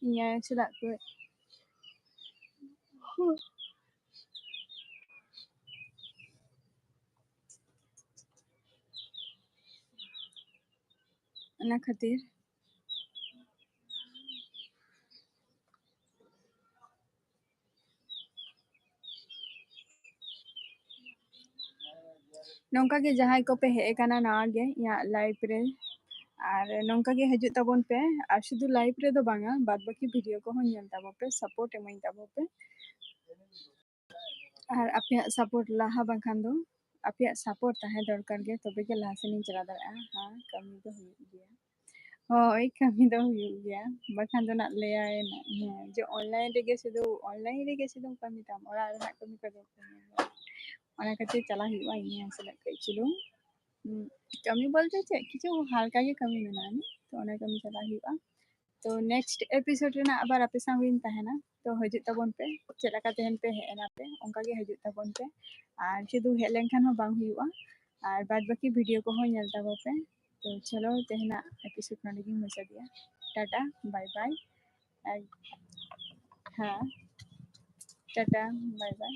ᱤᱧ ᱟᱭᱳ ᱥᱟᱞᱟᱜ ᱠᱚ᱾ ᱚᱱᱟ ᱠᱷᱟᱹᱛᱤᱨ ᱱᱚᱝᱠᱟ ᱜᱮ ᱡᱟᱦᱟᱸᱭ ᱠᱚᱯᱮ ᱦᱮᱡ ᱟᱠᱟᱱᱟ ᱱᱟᱣᱟ ᱜᱮ ᱤᱧᱟᱹᱜ live ᱨᱮ, ᱟᱨ ᱱᱚᱝᱠᱟ ᱜᱮ ᱦᱤᱡᱩᱜ ᱛᱟᱵᱚᱱ ᱯᱮ, ᱟᱨ ᱥᱩᱫᱷᱩ live ᱨᱮᱫᱚ ᱵᱟᱝᱟ, ᱵᱟᱫ ᱵᱟᱹᱠᱤ video ᱠᱚᱦᱚᱸ ᱧᱮᱞ ᱛᱟᱵᱚᱱ ᱯᱮ, support ᱮᱢᱟᱹᱧ ᱛᱟᱵᱚᱱ ᱯᱮ᱾ ᱟᱨ ᱟᱯᱮᱭᱟᱜ support ᱞᱟᱦᱟ ᱵᱟᱝᱠᱷᱟᱱ ᱫᱚ ᱟᱯᱮᱭᱟᱜ support ᱛᱟᱦᱮᱸ ᱫᱚᱨᱠᱟᱨ ᱜᱮ, ᱛᱚᱵᱮ ᱜᱮ ᱞᱟᱦᱟ ᱥᱮᱱ ᱤᱧ ᱪᱟᱞᱟᱣ ᱫᱟᱲᱮᱭᱟᱜᱼᱟ᱾ ᱦᱮᱸ, ᱠᱟᱹᱢᱤ ᱫᱚ ᱦᱩᱭᱩᱜ ᱜᱮᱭᱟ᱾ ᱦᱳᱭ, ᱠᱟᱹᱢᱤ ᱫᱚ ᱦᱩᱭᱩᱜ ᱜᱮᱭᱟ, ᱵᱟᱠᱷᱟᱱ ᱫᱚ ᱱᱟᱜ ᱞᱟᱹᱭᱟᱭ ᱱᱟᱜ, ᱦᱮᱸ, ᱡᱮ online ᱨᱮᱜᱮ ᱥᱩᱫᱷᱩ, online ᱨᱮᱜᱮ ᱥᱩᱫᱷᱩ ᱠᱟᱹᱢᱤ ᱛᱟᱢ, ᱚᱲᱟᱜ ᱨᱮᱱᱟᱜ ᱠᱟᱹᱢᱤ ᱠᱚᱫᱚ ᱵᱟᱢ ᱠᱟᱹᱢᱤᱭᱟ᱾ ᱚᱱᱟ ᱠᱷᱟᱹᱛᱤᱨ ᱪᱟᱞᱟᱜ ᱦᱩᱭᱩᱜᱼᱟ ᱤᱧ ᱥᱮᱞᱮᱫ ᱠᱟᱹᱡ ᱪᱩᱞᱩᱝ᱾ ᱩᱸ, ᱠᱟᱹᱢᱤ ᱵᱚᱞᱛᱮ ᱪᱮᱫ, ᱠᱤᱪᱷᱩ ᱦᱟᱞᱠᱟ ᱜᱮ ᱠᱟᱹᱢᱤ ᱢᱮᱱᱟᱜᱼᱟ, ᱛᱚ ᱚᱱᱟ ᱠᱟᱹᱢᱤ ᱪᱟᱞᱟᱜ ᱦᱩᱭᱩᱜᱼᱟ᱾ ᱛᱚ next episode ᱨᱮᱱᱟᱜ ᱟᱵᱟᱨ ᱟᱯᱮ ᱥᱟᱶ ᱜᱤᱧ ᱛᱟᱦᱮᱱᱟ᱾ ᱛᱚ ᱦᱤᱡᱩᱜ ᱛᱟᱵᱚᱱ ᱯᱮ, ᱪᱮᱫ ᱞᱮᱠᱟ ᱛᱮᱦᱮᱧ ᱯᱮ ᱦᱮᱡ ᱮᱱᱟ ᱯᱮ, ᱚᱱᱠᱟ ᱜᱮ ᱦᱤᱡᱩᱜ ᱛᱟᱵᱚᱱ ᱯᱮ᱾ ᱟᱨ ᱥᱩᱫᱷᱩ ᱦᱮᱡ ᱞᱮᱱᱠᱷᱟᱱ ᱦᱚᱸ ᱵᱟᱝ ᱦᱩᱭᱩᱜᱼᱟ, ᱟᱨ ᱵᱟᱫ ᱵᱟᱹᱠᱤ video ᱠᱚᱦᱚᱸ ᱧᱮᱞ ᱛᱟᱵᱚ ᱯᱮ᱾ ᱛᱚ ᱪᱚᱞᱚ, ᱛᱮᱦᱮᱧᱟᱜ episode ᱱᱚᱰᱮ ᱜᱤᱧ ᱢᱩᱪᱟᱹᱫᱮᱜᱼᱟ᱾ Tata, bye bye᱾ ᱟᱨ ᱦᱮᱸ, ᱴᱟᱴᱟ, bye bye᱾